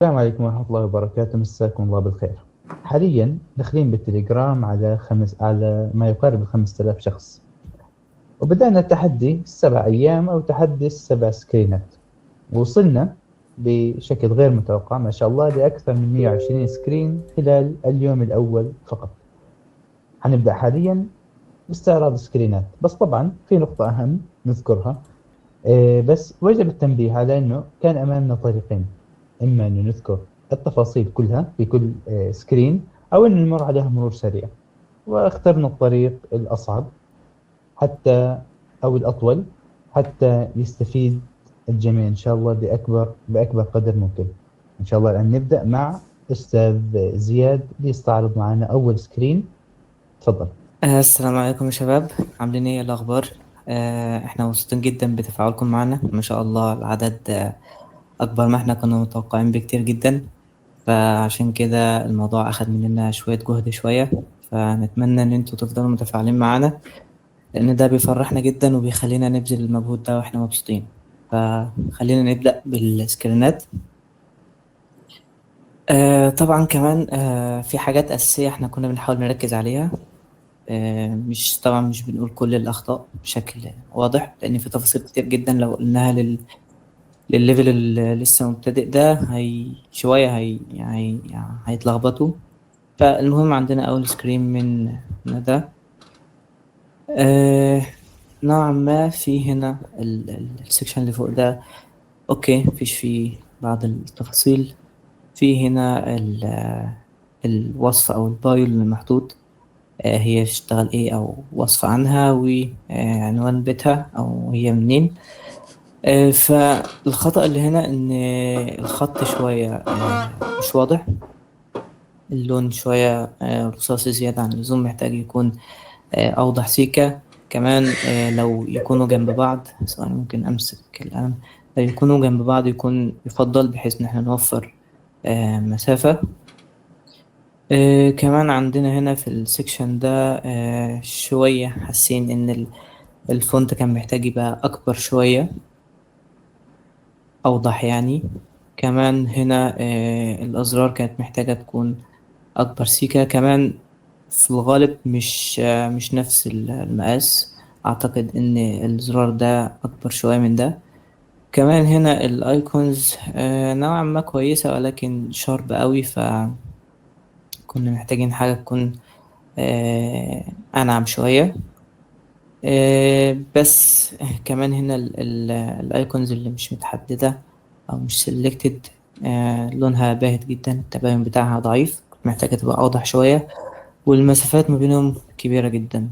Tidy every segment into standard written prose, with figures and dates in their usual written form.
السلام عليكم ورحمة الله وبركاته، مساكم الله بالخير. حاليا داخلين بالتليجرام على ما يقارب 5000 شخص، وبدأنا تحدي 7 أيام أو تحدي 7 سكرينات. وصلنا بشكل غير متوقع ما شاء الله لأكثر من 120 screen خلال اليوم الأول فقط. حنبدأ حاليا باستعراض سكرينات، بس طبعا في نقطة أهم نذكرها، بس وجب التنبيه على أنه كان أمامنا طريقين: إما أن نذكر التفاصيل كلها في كل screen، أو أن نمر عليها مرور سريع، واخترنا الطريق الأصعب حتى أو الأطول حتى يستفيد الجميع إن شاء الله بأكبر قدر ممكن. إن شاء الله الآن نبدأ مع أستاذ زياد ليستعرض معنا أول screen. تفضل. السلام عليكم يا شباب، عاملين ايه؟ الاخبار؟ احنا مبسوطين جدا بتفاعلكم معنا، ما شاء الله العدد اكبر ما احنا كنا متوقعين بكتير جدا، فعشان كده الموضوع اخد مننا شوية جهد شوية، فنتمنى ان انتوا تفضلوا متفاعلين معانا لان ده بيفرحنا جدا وبيخلينا نبذل المجهود ده واحنا مبسوطين. فخلينا نبدأ بالسكرينات. طبعا كمان في حاجات أساسية احنا كنا بنحاول نركز عليها، مش طبعا مش بنقول كل الأخطاء بشكل واضح لأن في تفاصيل كتير جدا لو قلناها للل level اللي لسه مبتدئ ده هي شوية هي يعني هيتلخبطوا. فالمهم عندنا أول screen من ده، نوعا ما في هنا ال section اللي فوق ده okay مفيش فيه بعض التفاصيل. في هنا الوصف أو ال bio اللي محطوط، هي تشتغل ايه او وصف عنها وعنوان بيتها او هي منين. فالخطأ اللي هنا ان الخط شوية مش واضح، اللون شوية رصاصي زيادة عن اللزوم، محتاج يكون اوضح سيكة. كمان لو يكونوا جنب بعض، سواء ممكن امسك القلم، لو يكونوا جنب بعض يكون يفضل بحيث ان احنا نوفر مسافة. كمان عندنا هنا في ال section ده شوية حاسين ان ال font كان محتاج يبقى اكبر شوية، اوضح يعني. كمان هنا الازرار كانت محتاجة تكون اكبر سيكة. كمان في الغالب مش نفس المقاس، اعتقد ان الزرار ده اكبر شوية من ده. كمان هنا ال icons نوعا ما كويسة ولكن sharp قوي، ف كنا محتاجين حاجة تكون أنعم شوية. بس كمان هنا ال icons اللي مش متحددة أو مش selected، لونها باهت جدا، التباين بتاعها ضعيف، محتاجة تبقى أوضح شوية، والمسافات ما بينهم كبيرة جدا.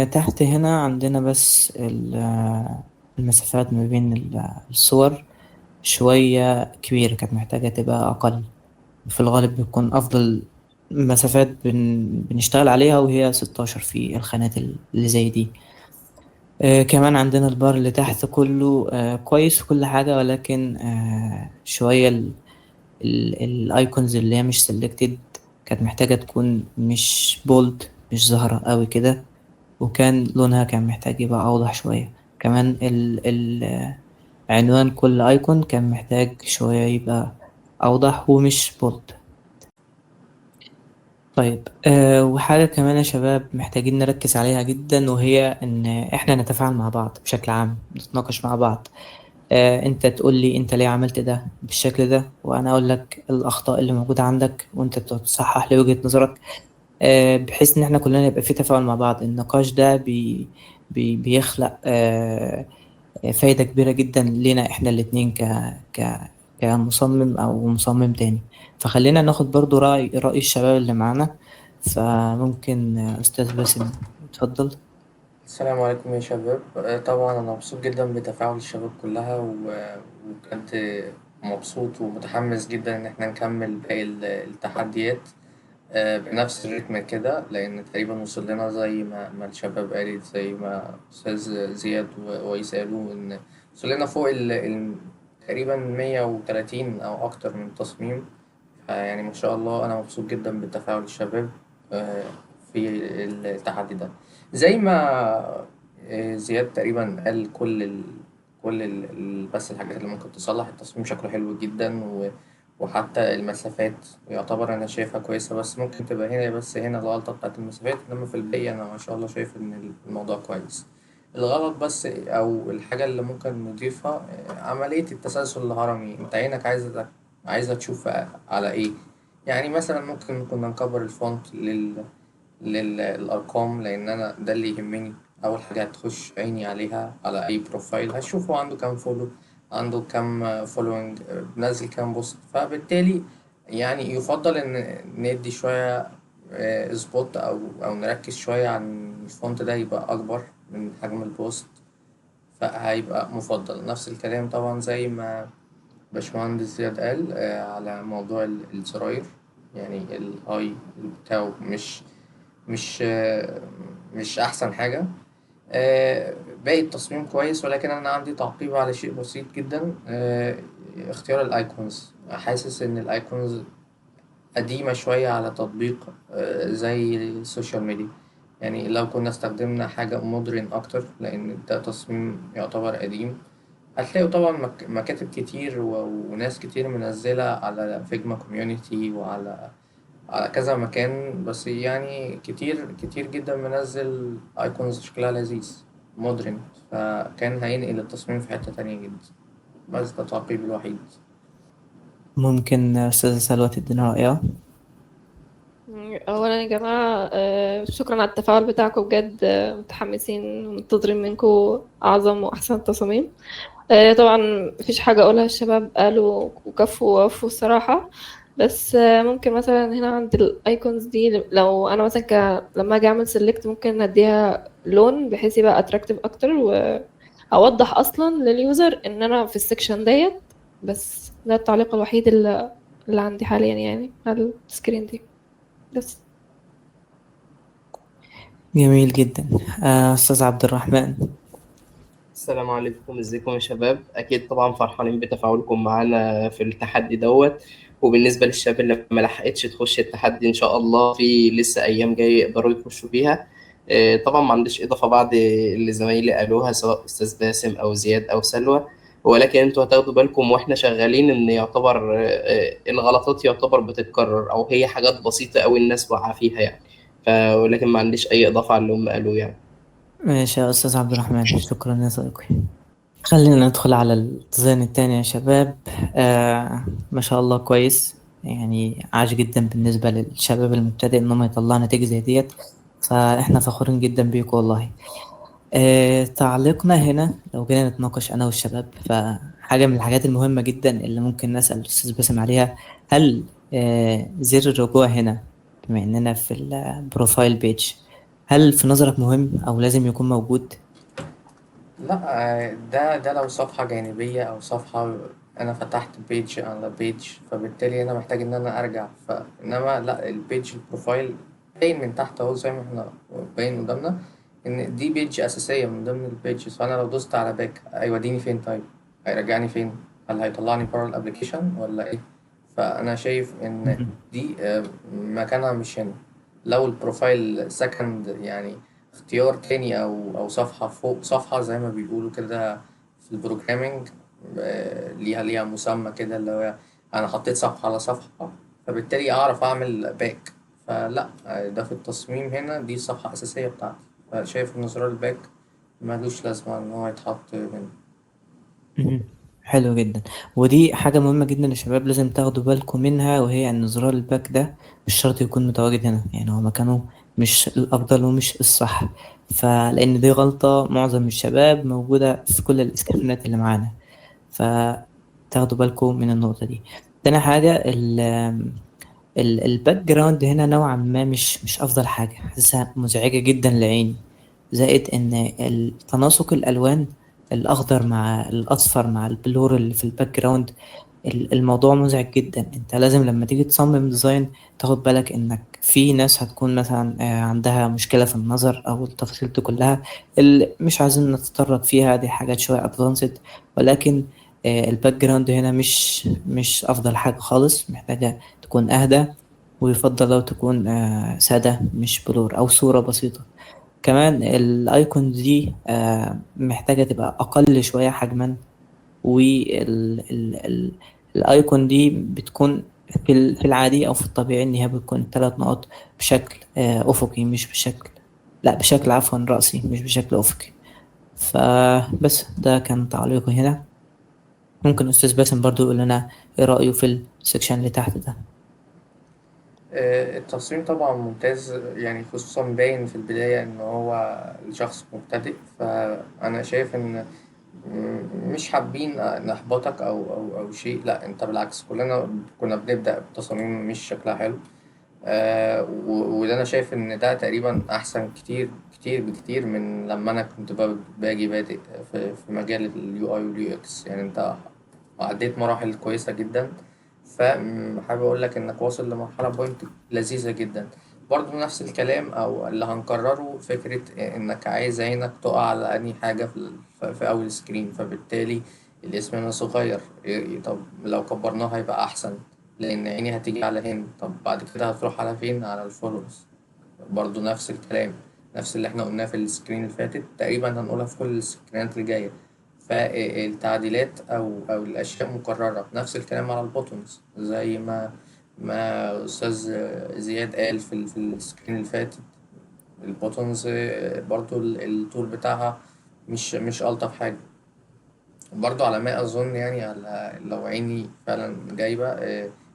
تحت هنا عندنا بس المسافات ما بين الصور شوية كبيرة، كانت محتاجة تبقى أقل. في الغالب بيكون أفضل مسافات بنشتغل عليها وهي 16 في الخانات اللي زي دي. كمان عندنا البار اللي تحت كله كويس وكل حاجة، ولكن شوية ال icons اللي هي مش selected كانت محتاجة تكون مش bold، مش ظاهرة قوي كده، وكان لونها كان محتاج يبقى أوضح شوية. كمان عنوان كل icon كان محتاج شوية يبقى أوضح ومش bold. طيب وحاجة كمان يا شباب محتاجين نركز عليها جدا، وهي إن إحنا نتفاعل مع بعض بشكل عام، نتناقش مع بعض. أنت تقول لي أنت ليه عملت ده بالشكل ده، وأنا أقول لك الأخطاء اللي موجودة عندك، وأنت تصحح لي وجهة نظرك، بحيث إن إحنا كلنا يبقى في تفاعل مع بعض. النقاش ده بي بي بيخلق فايدة كبيرة جدا لنا إحنا الاتنين كمصمم أو مصمم تاني. فخلينا ناخد برضو رأي الشباب اللي معانا. فممكن أستاذ باسم اتفضل. السلام عليكم يا شباب. طبعا أنا مبسوط جدا بتفاعل الشباب كلها، وبجد مبسوط ومتحمس جدا إن احنا نكمل باقي التحديات بنفس الريتم كده، لأن تقريبا وصل لنا زي ما الشباب قالت، زي ما أستاذ زياد وعيسى قالوا، إن وصل لنا فوق تقريبا 130 أو أكتر من تصميم. يعني ما شاء الله أنا مبسوط جدا بتفاعل الشباب في التحدي ده. زي ما زياد تقريبا قال كل كل بس الحاجات اللي ممكن تصلح. التصميم شكله حلو جدا، وحتى المسافات يعتبر أنا شايفها كويسة، بس ممكن تبقى هنا، بس هنا الغلطة بتاعت المسافات، إنما في الباقي أنا ما شاء الله شايف إن الموضوع كويس. الغلط بس أو الحاجة اللي ممكن نضيفها عملية التسلسل الهرمي. أنت عينك عايزة تشوف على إيه. يعني مثلا ممكن كنا نكبر ال font للأرقام، لأن أنا ده اللي يهمني. أول حاجة هتخش عيني عليها على أي profile هشوفه عنده كام follow، عنده كام following، نزل كام post. فبالتالي يعني يفضل إن ندي شوية spot أو نركز شوية عن ال font ده يبقى أكبر من حجم ال post، فهيبقى مفضل. نفس الكلام طبعا زي ما باشمهندس زياد قال على موضوع الزراير، يعني الهاي بتاعه مش مش أحسن حاجة. باقي التصميم كويس، ولكن أنا عندي تعقيب على شيء بسيط جدا. اختيار ال icons، حاسس إن ال icons قديمة شوية على تطبيق زي ال social media. يعني لو كنا استخدمنا حاجة modern أكتر، لأن ده تصميم يعتبر قديم. هتلاقوا طبعا مكاتب كتير وناس كتير منزلة على Figma community وعلى كذا مكان، بس يعني كتير كتير جدا منزل icons شكلها لذيذ modern، فكان هينقل التصميم في حتة تانية جدا. بس ده التعقيب الوحيد. ممكن أستاذة سلوى تدينا رأيها؟ أولا يا جماعة، شكرا على التفاعل بتاعكم بجد، متحمسين ومنتظرين منكم أعظم وأحسن التصاميم. طبعا مفيش حاجة أقولها، الشباب قالوا وكفوا ووفوا الصراحة. بس ممكن مثلا هنا عند ال icons دي، لو انا مثلا لما اجي اعمل select ممكن اديها لون بحيث يبقى attractive اكتر، واوضح اصلا لل user ان انا في ال section ديت. بس ده التعليق الوحيد اللي عندي حاليا يعني على ال screen دي بس. جميل جدا. أستاذ عبد الرحمن. السلام عليكم، ازيكم يا شباب؟ اكيد طبعا فرحانين بتفاعلكم معانا في التحدي دوت. وبالنسبة للشباب اللي ما لحقتش تخش التحدي، ان شاء الله في لسه ايام جاية يقدروا يخشوا فيها. طبعا ما عنديش اضافه بعد اللي زمايلي قالوها، سواء استاذ باسم او زياد او سلوى، ولكن انتوا هتاخدوا بالكم واحنا شغالين ان يعتبر الغلطات يعتبر بتتكرر، او هي حاجات بسيطة قوي الناس واقعه فيها يعني. ولكن ما عنديش اي اضافه على اللي هم قالوه يعني. ماشي يا أستاذ عبد الرحمن، شكرا يا صديقي. خلينا ندخل على ال design التاني يا شباب. ما شاء الله كويس، يعني عاش جدا بالنسبة للشباب المبتدئ إنهم يطلعوا نتيجة زي ديت، فإحنا فخورين جدا بيكم والله. تعليقنا هنا لو جينا نتناقش أنا والشباب، فحاجة من الحاجات المهمة جدا اللي ممكن نسأل الأستاذ باسم عليها، هل زر الرجوع هنا بما إننا في ال profile page، هل في نظرك مهم أو لازم يكون موجود؟ لا، ده لو صفحة جانبية أو صفحة أنا فتحت page على page، فبالتالي أنا محتاج إن أنا أرجع. فإنما لا، ال page ال profile باين من تحت أهو، زي ما إحنا باين قدامنا إن دي page أساسية من ضمن ال pages. فأنا لو دوست على back هيوديني فين؟ طيب هيرجعني فين؟ هل هيطلعني بره ال application ولا إيه؟ فأنا شايف إن دي مكانها مش هنا. لو ال profile second يعني اختيار تاني او صفحة فوق صفحة زي ما بيقولوا كده في ال programming، ليها مسمى كده، اللي هو انا حطيت صفحة على صفحة، فبالتالي اعرف اعمل back. فلا، ده في التصميم هنا دي صفحة اساسية بتاعتي، فشايف ان زرار ال back ملوش لازمة ان هو يتحط هنا. حلو جدا، ودي حاجة مهمة جدا يا شباب لازم تاخدوا بالكم منها، وهي ان زرار ال back ده مش شرط يكون متواجد هنا، يعني هو مكانه مش الأفضل ومش الصح، فلأن دي غلطة معظم الشباب موجودة في كل ال screenات اللي معانا، فتاخدوا بالكم من النقطة دي. تاني حاجة ال background هنا نوعا ما مش أفضل حاجة، حاسسها مزعجة جدا لعيني، زائد إن تناسق الألوان الأخضر مع الأصفر مع ال blur اللي في ال background، الموضوع مزعج جدا. انت لازم لما تيجي تصمم design تاخد بالك انك في ناس هتكون مثلا عندها مشكلة في النظر او التفاصيل دي كلها اللي مش عايزين نتطرق فيها، دي حاجات شوية advanced، ولكن ال background هنا مش افضل حاجة خالص، محتاجة تكون اهدى، ويفضل لو تكون سادة مش blur او صورة بسيطة. كمان ال icon دي محتاجة تبقى اقل شوية حجما، وال icon دي بتكون في العادي او في الطبيعي ان هي بتكون 3 نقط بشكل افقي، مش بشكل، لا بشكل عفوا رأسي، مش بشكل افقي. فبس ده كان تعليقي هنا. ممكن استاذ باسم برضو يقول لنا ايه رأيه في ال section اللي تحت ده؟ التصميم طبعا ممتاز، يعني خصوصا باين في البداية إن هو الشخص مبتدئ، فأنا شايف إن مش حابين نحبطك أو شيء، لا أنت بالعكس، كلنا كنا بنبدأ بتصاميم مش شكلها حلو، وده أنا شايف إن ده تقريبا أحسن كتير كتير بكتير من لما أنا كنت باجي بادئ في مجال ال UI وال UX. يعني أنت عديت مراحل كويسة جدا، فحابب أقول لك إنك واصل لمرحلة point لذيذة جدا. برضو نفس الكلام أو اللي هنكرره، فكرة إنك عايز عينك تقع على أي حاجة في أول screen، فبالتالي الاسم هنا صغير، طب لو كبرناه هيبقى أحسن لأن عيني هتيجي على هنا، طب بعد كده هتروح على فين؟ على ال followers. برضو نفس الكلام، نفس اللي احنا قلناه في ال screen اللي فاتت تقريبا هنقولها في كل ال screenات اللي جاية. فالتعديلات أو الأشياء مكررة. نفس الكلام على ال buttons زي ما أستاذ زياد قال في ال screen اللي فاتت، ال buttons برضو الطول بتاعها مش ألطف حاجة برضو على ما أظن، يعني على لو عيني فعلا جايبة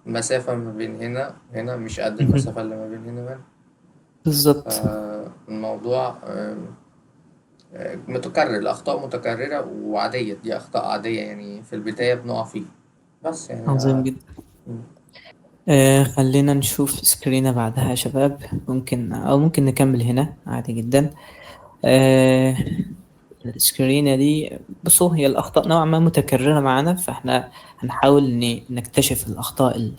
المسافة ما بين هنا وهنا مش قد المسافة اللي ما بين هنا وهنا. بالظبط. الموضوع متكرر، الأخطاء متكررة وعادية، دي أخطاء عادية يعني في البداية بنقع فيه بس يعني. عظيم جدا. خلينا نشوف screenة بعدها يا شباب، ممكن أو ممكن نكمل هنا عادي جدا. ال screenة دي بصوا هي الأخطاء نوعا ما متكررة معانا، فإحنا هنحاول نكتشف الأخطاء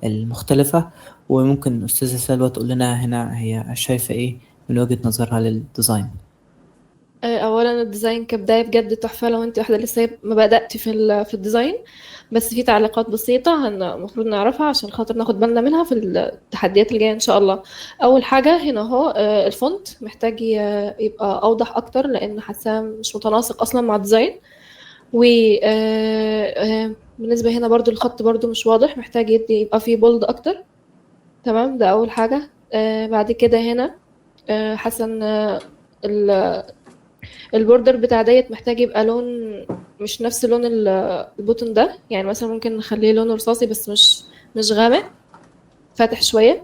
المختلفة، وممكن أستاذة سلوى تقول لنا هنا هي شايفة إيه من وجهة نظرها لل design. اولا ال design كبداية بجد تحفة، لو انت واحدة لسه ما بداتي في ال design، بس في تعليقات بسيطة المفروض نعرفها عشان خاطر ناخد بالنا منها في التحديات اللي جاية ان شاء الله. اول حاجة هنا اهو، ال font محتاج يبقى اوضح اكتر لان حاساه مش متناسق اصلا مع ال design، و بالنسبة هنا برضو الخط برضو مش واضح، محتاج يبقى فيه bold اكتر. تمام، ده اول حاجة. بعد كده هنا حاسه ان ال border بتاع ديت محتاج يبقى لون مش نفس لون ال button ده، يعني مثلا ممكن نخليه لون رصاصي بس مش غامق، فاتح شوية.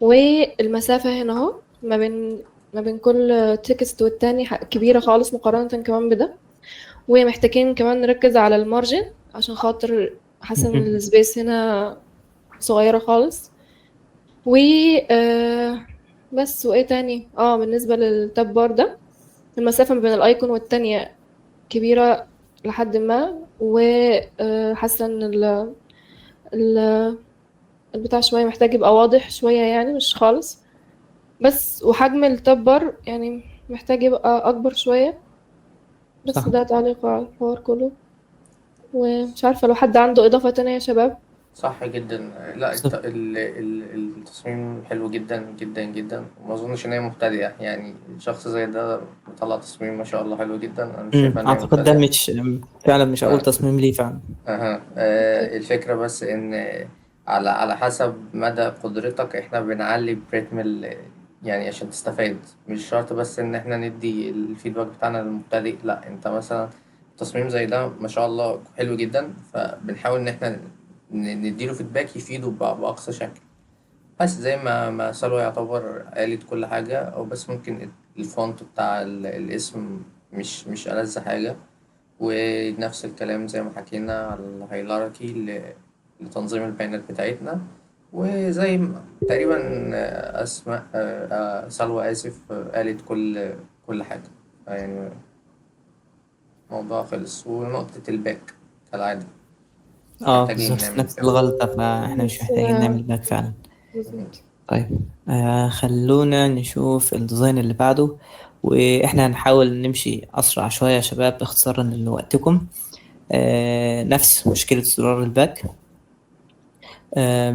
والمسافة هنا اهو ما بين كل text والتاني كبيرة خالص مقارنة كمان بده. ومحتاجين كمان نركز على ال margin عشان خاطر حاسة ان ال space هنا صغيرة خالص. و بس وايه تاني؟ بالنسبة لل tab bar ده المسافة ما بين ال icon والتانية كبيرة لحد ما، وحاسة ان ال البتاع شوية محتاج يبقى واضح شوية، يعني مش خالص بس. وحجم ال tab bar يعني محتاج يبقى أكبر شوية بس. ده تعليق على الحوار كله، ومش عارفة لو حد عنده إضافة تانية يا شباب. صح جدا، لا التصميم حلو جدا جدا جدا، وما اظنش ان هي مبتدئة، يعني شخص زي ده مطلع تصميم ما شاء الله حلو جدا، انا مش شايفها ان هي اعتقد ده مبتدئة. مش فعلا مش اول تصميم ليه فعلا. اها. الفكرة بس ان على حسب مدى قدرتك احنا بنعلي بريتم يعني عشان تستفاد، مش شرط بس ان احنا ندي ال feedback بتاعنا للمبتدئ، لا انت مثلا تصميم زي ده ما شاء الله حلو جدا، فبنحاول ان احنا نديله feedback يفيده بأقصى شكل. بس زي ما سلوى يعتبر قالت كل حاجة، أو بس ممكن ال font بتاع الاسم مش ألذ حاجة، ونفس الكلام زي ما حكينا على ال hierarchy لتنظيم البيانات بتاعتنا، وزي ما تقريبا أسماء سلوى آسف قالت كل حاجة، يعني الموضوع خلص. ونقطة ال back كالعادة محتاجين بالظبط نعمل نفس back. الغلطة، فاحنا مش بس محتاجين نعمل back فعلا. بالظبط. طيب خلونا نشوف ال design اللي بعده، واحنا هنحاول نمشي اسرع شوية يا شباب اختصارا لوقتكم. نفس مشكلة زرار ال back،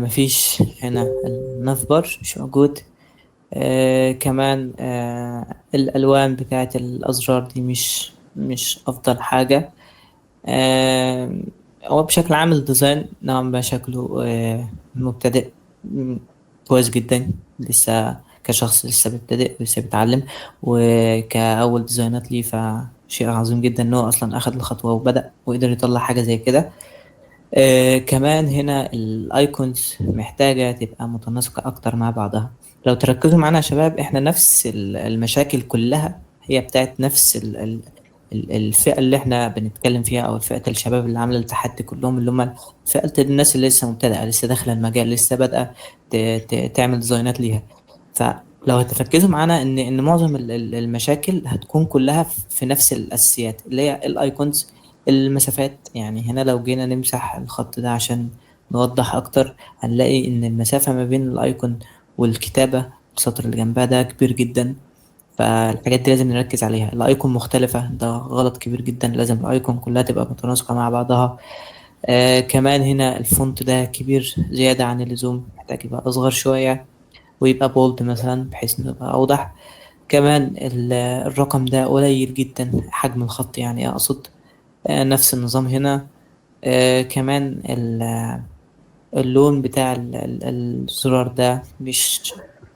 مفيش هنا ال navbar مش موجود. كمان الألوان بتاعت الأزرار دي مش أفضل حاجة. هو بشكل عام ال design نوعا ما شكله مبتدئ، كويس جدا، لسه كشخص لسه بيبتدئ لسه بيتعلم، وكأول design ات ليه، فشيء عظيم جدا إن هو أصلا أخد الخطوة وبدأ وقدر يطلع حاجة زي كده. كمان هنا ال icons محتاجة تبقى متناسقة أكتر مع بعضها. لو تركزوا معانا يا شباب، احنا نفس المشاكل كلها هي بتاعت نفس الفئة اللي احنا بنتكلم فيها، أو فئة الشباب اللي عاملة التحدي كلهم، اللي هم فئة الناس اللي لسه مبتدئة، لسه داخلة المجال، لسه بادئة تعمل design ات ليها. فلو هتركزوا معانا ان معظم المشاكل هتكون كلها في نفس الأساسيات اللي هي ال icons، المسافات. يعني هنا لو جينا نمسح الخط ده عشان نوضح اكتر، هنلاقي ان المسافة ما بين ال icon والكتابة السطر اللي جنبها ده كبير جدا، فالحاجات دي لازم نركز عليها. ال icon مختلفة، ده غلط كبير جدا، لازم ال icon كلها تبقى متناسقة مع بعضها. كمان هنا ال font ده كبير زيادة عن اللزوم، محتاج يبقى أصغر شوية ويبقى bold مثلا بحيث إنه يبقى أوضح. كمان الرقم ده قليل جدا، حجم الخط يعني أقصد. نفس النظام هنا. كمان اللون بتاع الزرار ده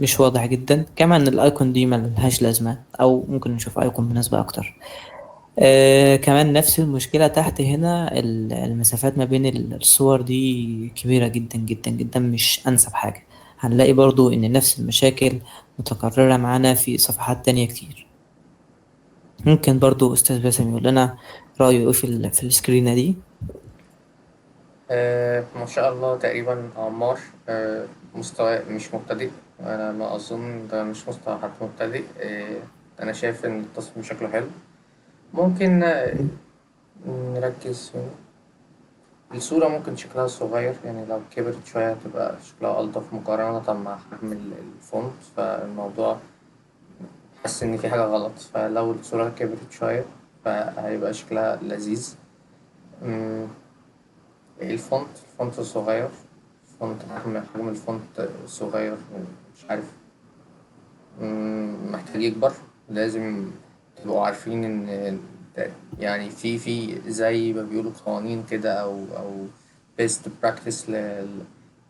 مش واضح جدا. كمان ال icon دي ملهاش لازمة، او ممكن نشوف icon مناسبة اكتر. كمان نفس المشكلة تحت هنا، المسافات ما بين الصور دي كبيرة جدا جدا جدا، مش انسب حاجة. هنلاقي برضو ان نفس المشاكل متكررة معانا في صفحات تانية كتير. ممكن برضو استاذ باسم يقول لنا رأيه ايه في ال screen ة دي؟ ما شاء الله، تقريبا عمار مستوى مش مبتدئ، أنا ما أظن ده مش مستوى حد مبتدئ. أنا شايف إن التصميم شكله حلو. ممكن نركز هنا. الصورة ممكن شكلها صغير، يعني لو كبرت شوية هتبقى شكلها ألطف مقارنة مع حجم ال font. فالموضوع حاسس إن في حاجة غلط، فلو الصورة كبرت شوية فهيبقى شكلها لذيذ. ال font صغير، font حجم ال font صغير، مش عارف، محتاج يكبر. لازم تبقوا عارفين إن يعني في زي ما بيقولوا قوانين كده أو best practice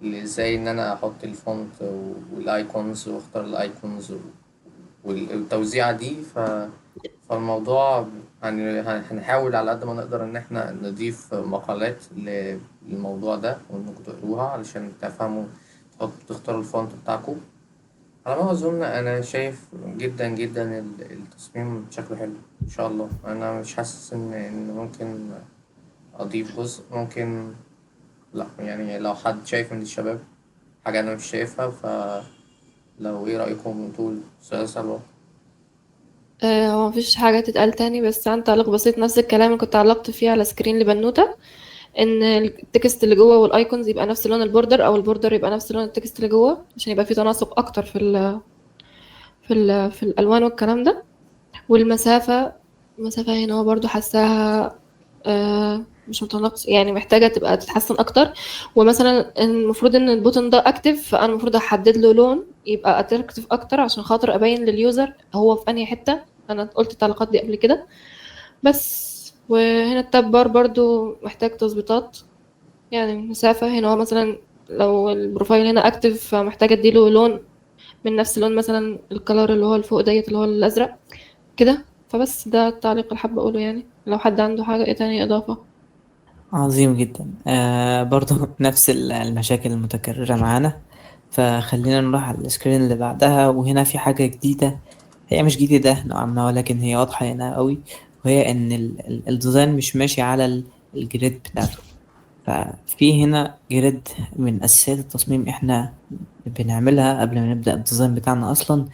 لإزاي إن أنا أحط ال font وال icons وأختار ال icons والتوزيعة دي. فالموضوع هنحاول على قد ما نقدر إن إحنا نضيف مقالات للموضوع ده وإنكم تقروها علشان تفهموا تختاروا ال font بتاعكم. على ما أظن أنا شايف جدا جدا التصميم شكله حلو إن شاء الله. أنا مش حاسس إن ممكن أضيف جزء، ممكن لأ، يعني لو حد شايف من الشباب حاجة أنا مش شايفها، فلو إيه رأيكم تقول أستاذة سلوى؟ هو مفيش حاجة تتقال تاني، بس عندي تعليق بسيط. نفس الكلام اللي كنت علقت فيه على screen لبنوتة، إن ال text اللي جوه وال icons يبقى نفس لون ال border، أو ال border يبقى نفس لون ال text اللي جوه، عشان يبقى في تناسق أكتر في الألوان والكلام ده. والمسافة، المسافة هنا هو برضو حاساها مش متناقص، يعني محتاجة تبقى تتحسن أكتر. ومثلا المفروض إن ال button ده active، فأنا المفروض أحدد له لون يبقى attractive أكتر عشان خاطر أبين لل user هو في أنهي حتة. أنا قلت التعليقات دي قبل كده بس. وهنا ال tab bar برضو محتاج تظبيطات، يعني مسافة هنا هو مثلا لو ال profile هنا active فمحتاجة اديله لون من نفس اللون، مثلا ال color اللي هو الفوق ديت اللي هو الأزرق كده. فبس ده التعليق اللي حابة أقوله، يعني لو حد عنده حاجة إيه تاني إضافة. عظيم جدا. برضو نفس المشاكل المتكررة معانا، فخلينا نروح على ال screen اللي بعدها. وهنا في حاجة جديدة، هي مش جديدة نوعا ما ولكن هي واضحة هنا قوي، وهي ان ال design مش ماشي على ال grid بتاعته. ففي هنا grid من أساسيات التصميم احنا بنعملها قبل ما نبدأ ال design بتاعنا أصلا،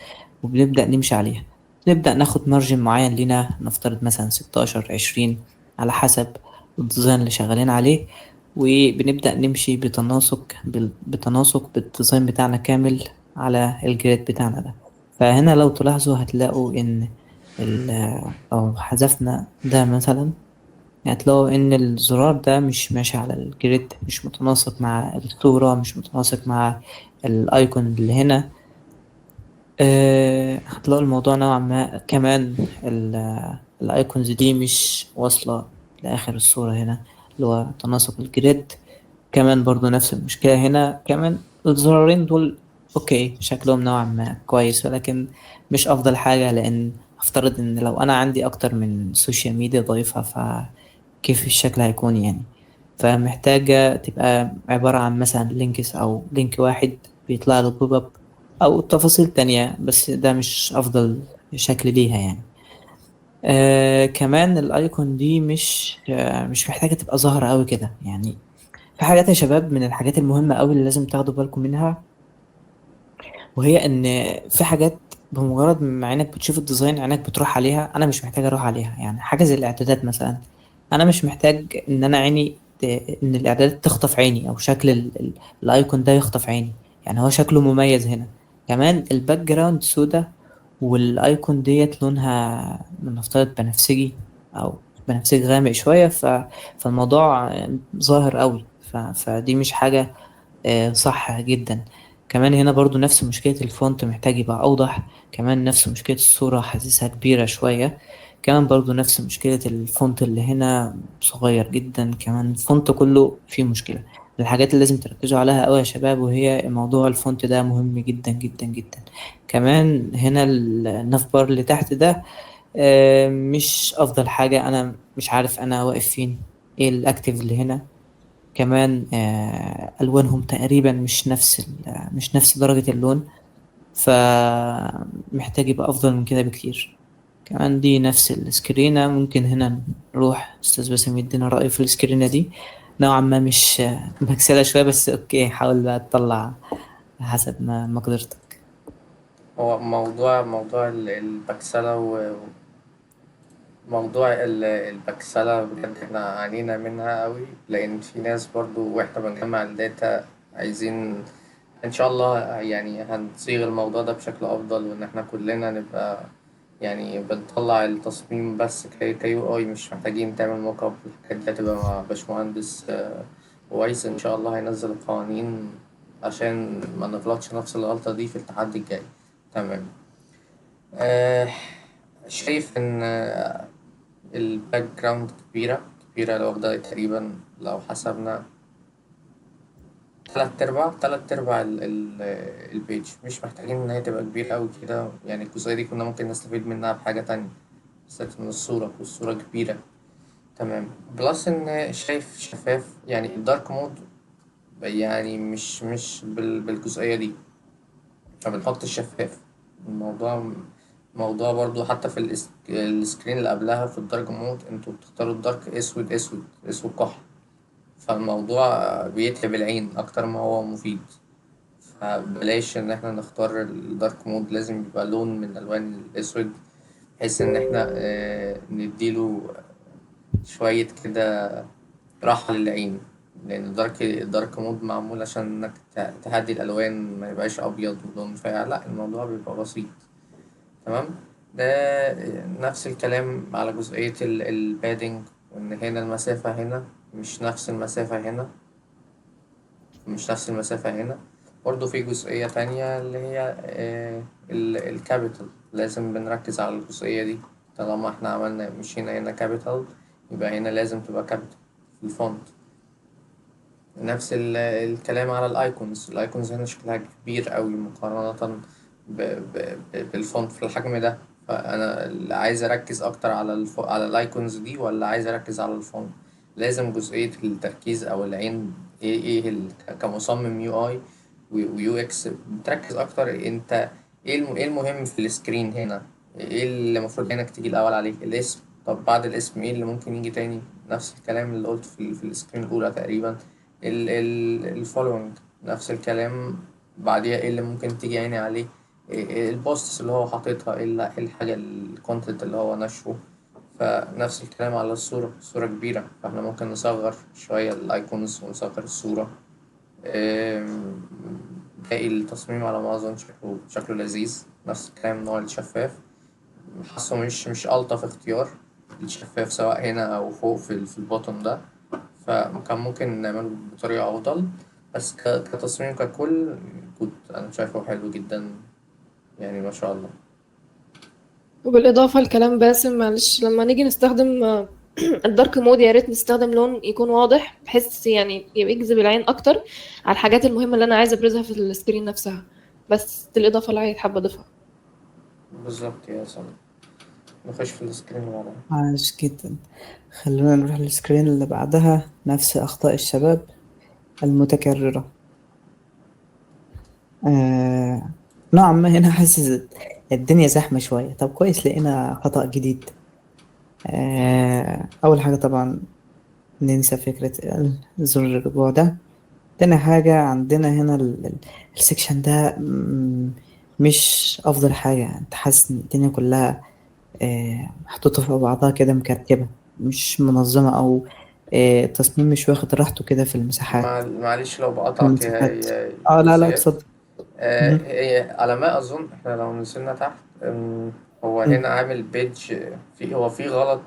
وبنبدأ نمشي عليها. نبدأ ناخد margin معين لينا، نفترض مثلا 16 20 على حسب ال design اللي شغالين عليه، وبنبدأ نمشي بتناسق بال design بتاعنا كامل على ال grid بتاعنا ده. فهنا لو تلاحظوا هتلاقوا إن لو حذفنا ده مثلا هتلاقوا إن الزرار ده مش ماشي على ال grid، مش متناسق مع الصورة، مش متناسق مع ال icon اللي هنا. هتلاقوا الموضوع نوعا ما كمان ال icons دي مش واصلة لآخر الصورة هنا، اللي هو تناسق ال grid. كمان برضو نفس المشكلة هنا. كمان الزرارين دول okay شكلهم نوعا ما كويس، ولكن مش افضل حاجة، لان افترض ان لو انا عندي اكتر من social media ضايفها فكيف الشكل هيكون يعني. فمحتاجة تبقى عبارة عن مثلا links او link واحد بيطلع له pop up او تفاصيل تانية، بس ده مش افضل شكل ليها يعني. كمان ال icon دي مش محتاجة تبقى ظاهرة قوي كده يعني. في حاجات يا شباب من الحاجات المهمة قوي اللي لازم تاخدوا بالكم منها، وهي ان في حاجات بمجرد ما عينك بتشوف ال design عينك بتروح عليها، انا مش محتاج اروح عليها. يعني حاجة زي الاعدادات مثلا، انا مش محتاج ان انا عيني ان الاعدادات تخطف عيني، او شكل ال icon ده يخطف عيني، يعني هو شكله مميز هنا. كمان ال background سودا وال icon ديت لونها نفترض بنفسجي او بنفسجي غامق شوية، فالموضوع ظاهر قوي، فدي مش حاجة صح جدا. كمان هنا برضو نفس مشكلة ال font محتاج يبقى أوضح. كمان نفس مشكلة الصورة حاسسها كبيرة شوية. كمان برضو نفس مشكلة ال font اللي هنا صغير جدا. كمان ال font كله فيه مشكلة. من الحاجات اللي لازم تركزوا عليها قوي يا شباب وهي موضوع ال font ده مهم جدا جدا جدا. كمان هنا ال nav bar اللي تحت ده مش أفضل حاجة، أنا مش عارف أنا واقف فين، إيه ال active اللي هنا. كمان ألوانهم تقريبا مش نفس درجة اللون، فمحتاج يبقى أفضل من كده بكتير. كمان دي نفس السكرينة، ممكن هنا نروح أستاذ باسم يدينا رأيه في السكرينة دي. نوعا ما مش مكسلة شوية، بس okay حاول بقى تطلع حسب ما مقدرتك. هو موضوع البكسلة موضوع البكسلة بجد احنا عانينا منها قوي، لأن في ناس برضو واحنا بنجمع ال data عايزين إن شاء الله يعني هنصيغ الموضوع ده بشكل أفضل، وإن احنا كلنا نبقى يعني بنطلع التصميم بس ك UI، مش محتاجين تعمل mock up. الحاجات دي هتبقى مع باشمهندس ويس إن شاء الله هينزل القوانين عشان ما نغلطش نفس الغلطة دي في التحدي الجاي. تمام. شايف إن ال background كبيرة كبيرة، لو واخدة تقريبا لو حسبنا تلات أرباع ال page، مش محتاجين إن هي تبقى كبيرة أوي كده يعني. الجزئية دي كنا ممكن نستفيد منها بحاجة تانية، بالذات من الصورة، والصورة كبيرة. تمام. plus إن شايف شفاف يعني ال dark mode يعني مش بالجزئية دي، فبنحط الشفاف. الموضوع موضوع برضو حتى في ال screen اللي قبلها في ال dark mode انتوا بتختاروا ال dark اسود اسود اسود كحل، فالموضوع بيتعب العين اكتر ما هو مفيد. فبلاش ان احنا نختار ال dark mode، لازم يبقى لون من الوان الاسود، بحيث ان احنا نديله شوية كده راحة للعين، لان ال dark mode معمول عشان انك تهدي الالوان، ما يبقاش ابيض ولون فاقع، لا الموضوع بيبقى بسيط. تمام. ده نفس الكلام على جزئية ال padding، وإن هنا المسافة هنا مش نفس المسافة هنا، مش نفس المسافة هنا. برضو في جزئية تانية اللي هي ال capital، لازم بنركز على الجزئية دي. طالما احنا عملنا مشينا هنا capital، يبقى هنا لازم تبقى capital في ال font. نفس الكلام على ال icons، ال icons هنا شكلها كبير قوي مقارنة بال font في الحجم ده. فانا اللي عايز اركز اكتر على ال icons دي ولا عايز اركز على ال font؟ لازم جزئية التركيز او العين ايه كمصمم UI و UX بتركز اكتر انت ايه المهم في ال screen هنا، ايه اللي المفروض عينك تيجي الاول عليه؟ الاسم. طب بعد الاسم ايه اللي ممكن يجي تاني؟ نفس الكلام اللي قلت في ال screen الاولى تقريبا، ال following نفس الكلام، بعديها ايه اللي ممكن تيجي عيني عليه؟ إيه ال posts اللي هو حاططها، ايه إيه الحاجة ال content اللي هو نشره. فنفس الكلام على الصورة، الصورة كبيرة فاحنا ممكن نصغر شوية ال icons ونصغر الصورة. باقي التصميم على ما أظن شكله لذيذ. نفس الكلام نوع الشفاف، حاسه مش ألطف اختيار الشفاف، سواء هنا أو فوق في ال button ده، فكان ممكن نعمله بطريقة أفضل. بس كتصميم ككل كنت أنا شايفه حلو جدا. يعني ما شاء الله. وبالإضافة لكلام باسم، معلش لما نيجي نستخدم ال dark mode يا ريت نستخدم لون يكون واضح، بحيث يعني يبقى يجذب العين أكتر على الحاجات المهمة اللي أنا عايزة أبرزها في ال screen نفسها. بس دي الإضافة اللي عايز حابة أضيفها. بالظبط يا سلام. نخش في ال screen اللي بعدها. عاش جدا. خلونا نروح لل screen اللي بعدها، نفس أخطاء الشباب المتكررة. نوعا ما هنا حاسس الدنيا زحمة شوية. طب كويس، لقينا خطأ جديد. أول حاجة طبعا ننسى فكرة زر الرجوع ده. تاني حاجة عندنا هنا ال section ده مش أفضل حاجة. أنت حاسس إن الدنيا كلها محطوطة في بعضها كده، مكركبة، مش منظمة، أو التصميم مش واخد راحته كده في المساحات. معلش لو بقطعك يا المساحات. يا لا لا زياد. اتفضل. مهم. هي على ما أظن إحنا لو نزلنا تحت، هو مم. هنا عامل page، في هو في غلط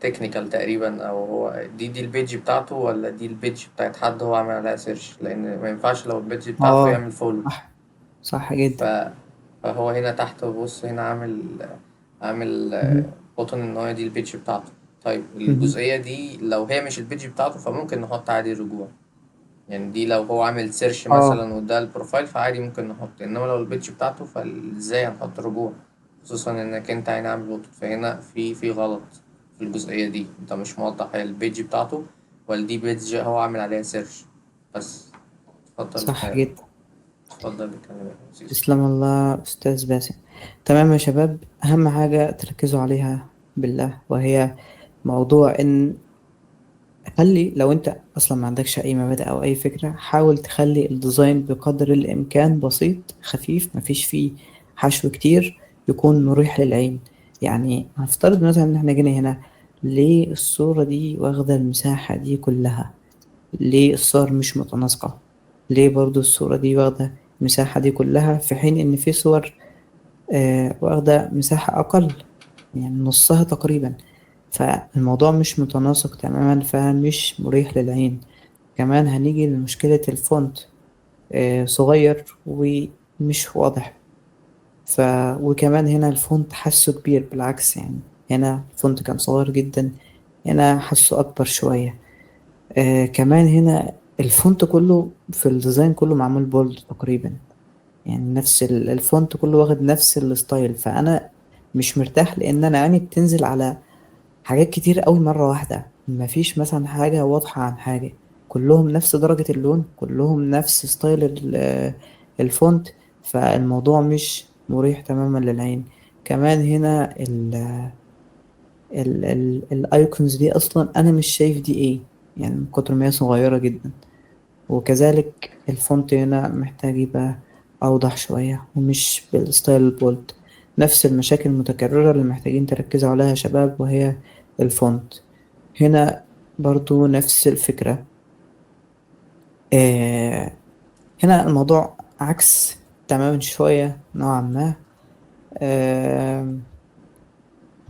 technical تقريبا، او هو دي ال page بتاعته ولا دي ال page بتاعت حد هو عامل عليها search؟ لان ما ينفعش لو ال page بتاعته يعمل follow. صح، صح ف... جدا. فهو هنا تحت، بص هنا عامل مهم. button ان هو دي ال page بتاعته. طيب مهم. الجزئية دي لو هي مش ال page بتاعته فممكن نحط عادي رجوع، يعني دي لو هو عامل search مثلا وده ال profile فعادي ممكن نحط، انما لو ال page بتاعته فازاي هنحط رجوع؟ خصوصا انك انت هنا عامل button، فهنا في غلط في الجزئية دي، انت مش موضح هي ال page بتاعته ولا دي page هو عامل عليها search. بس اتفضل. صح جدا. اتفضل اتكلم يا سيسو. تسلم الله أستاذ باسم. تمام يا شباب، أهم حاجة تركزوا عليها بالله، وهي موضوع إن خلي لو أنت أصلا ما عندكش أي مبادئ أو أي فكرة، حاول تخلي ال design بقدر الإمكان بسيط خفيف، مفيش فيه حشو كتير، يكون مريح للعين. يعني هنفترض مثلا إن إحنا جينا هنا، ليه الصورة دي واخدة المساحة دي كلها؟ ليه الصور مش متناسقة؟ ليه برضو الصورة دي واخدة المساحة دي كلها، في حين إن في صور واخدة مساحة أقل، يعني نصها تقريبا؟ فالموضوع مش متناسق تماما، فمش مريح للعين. كمان هنيجي لمشكلة ال font، صغير ومش واضح. وكمان هنا ال font حاسه كبير، بالعكس يعني هنا ال font كان صغير جدا، هنا حاسه أكبر شوية. كمان هنا ال font كله في ال design كله معمول bold تقريبا، يعني نفس ال font كله واخد نفس ال style. فأنا مش مرتاح، لأن أنا عيني بتنزل على حاجات كتير قوي مرة واحدة، مفيش مثلا حاجة واضحة عن حاجة، كلهم نفس درجة اللون، كلهم نفس style ال font، فالموضوع مش مريح تماما للعين. كمان هنا ال icons دي اصلا انا مش شايف دي ايه، يعني من كتر ما هي صغيرة جدا. وكذلك ال font هنا محتاج يبقى اوضح شوية ومش بال style ال bold. نفس المشاكل المتكررة اللي محتاجين تركزوا عليها يا شباب، وهي ال font. هنا برضو نفس الفكرة. هنا الموضوع عكس تماما شوية نوعا ما.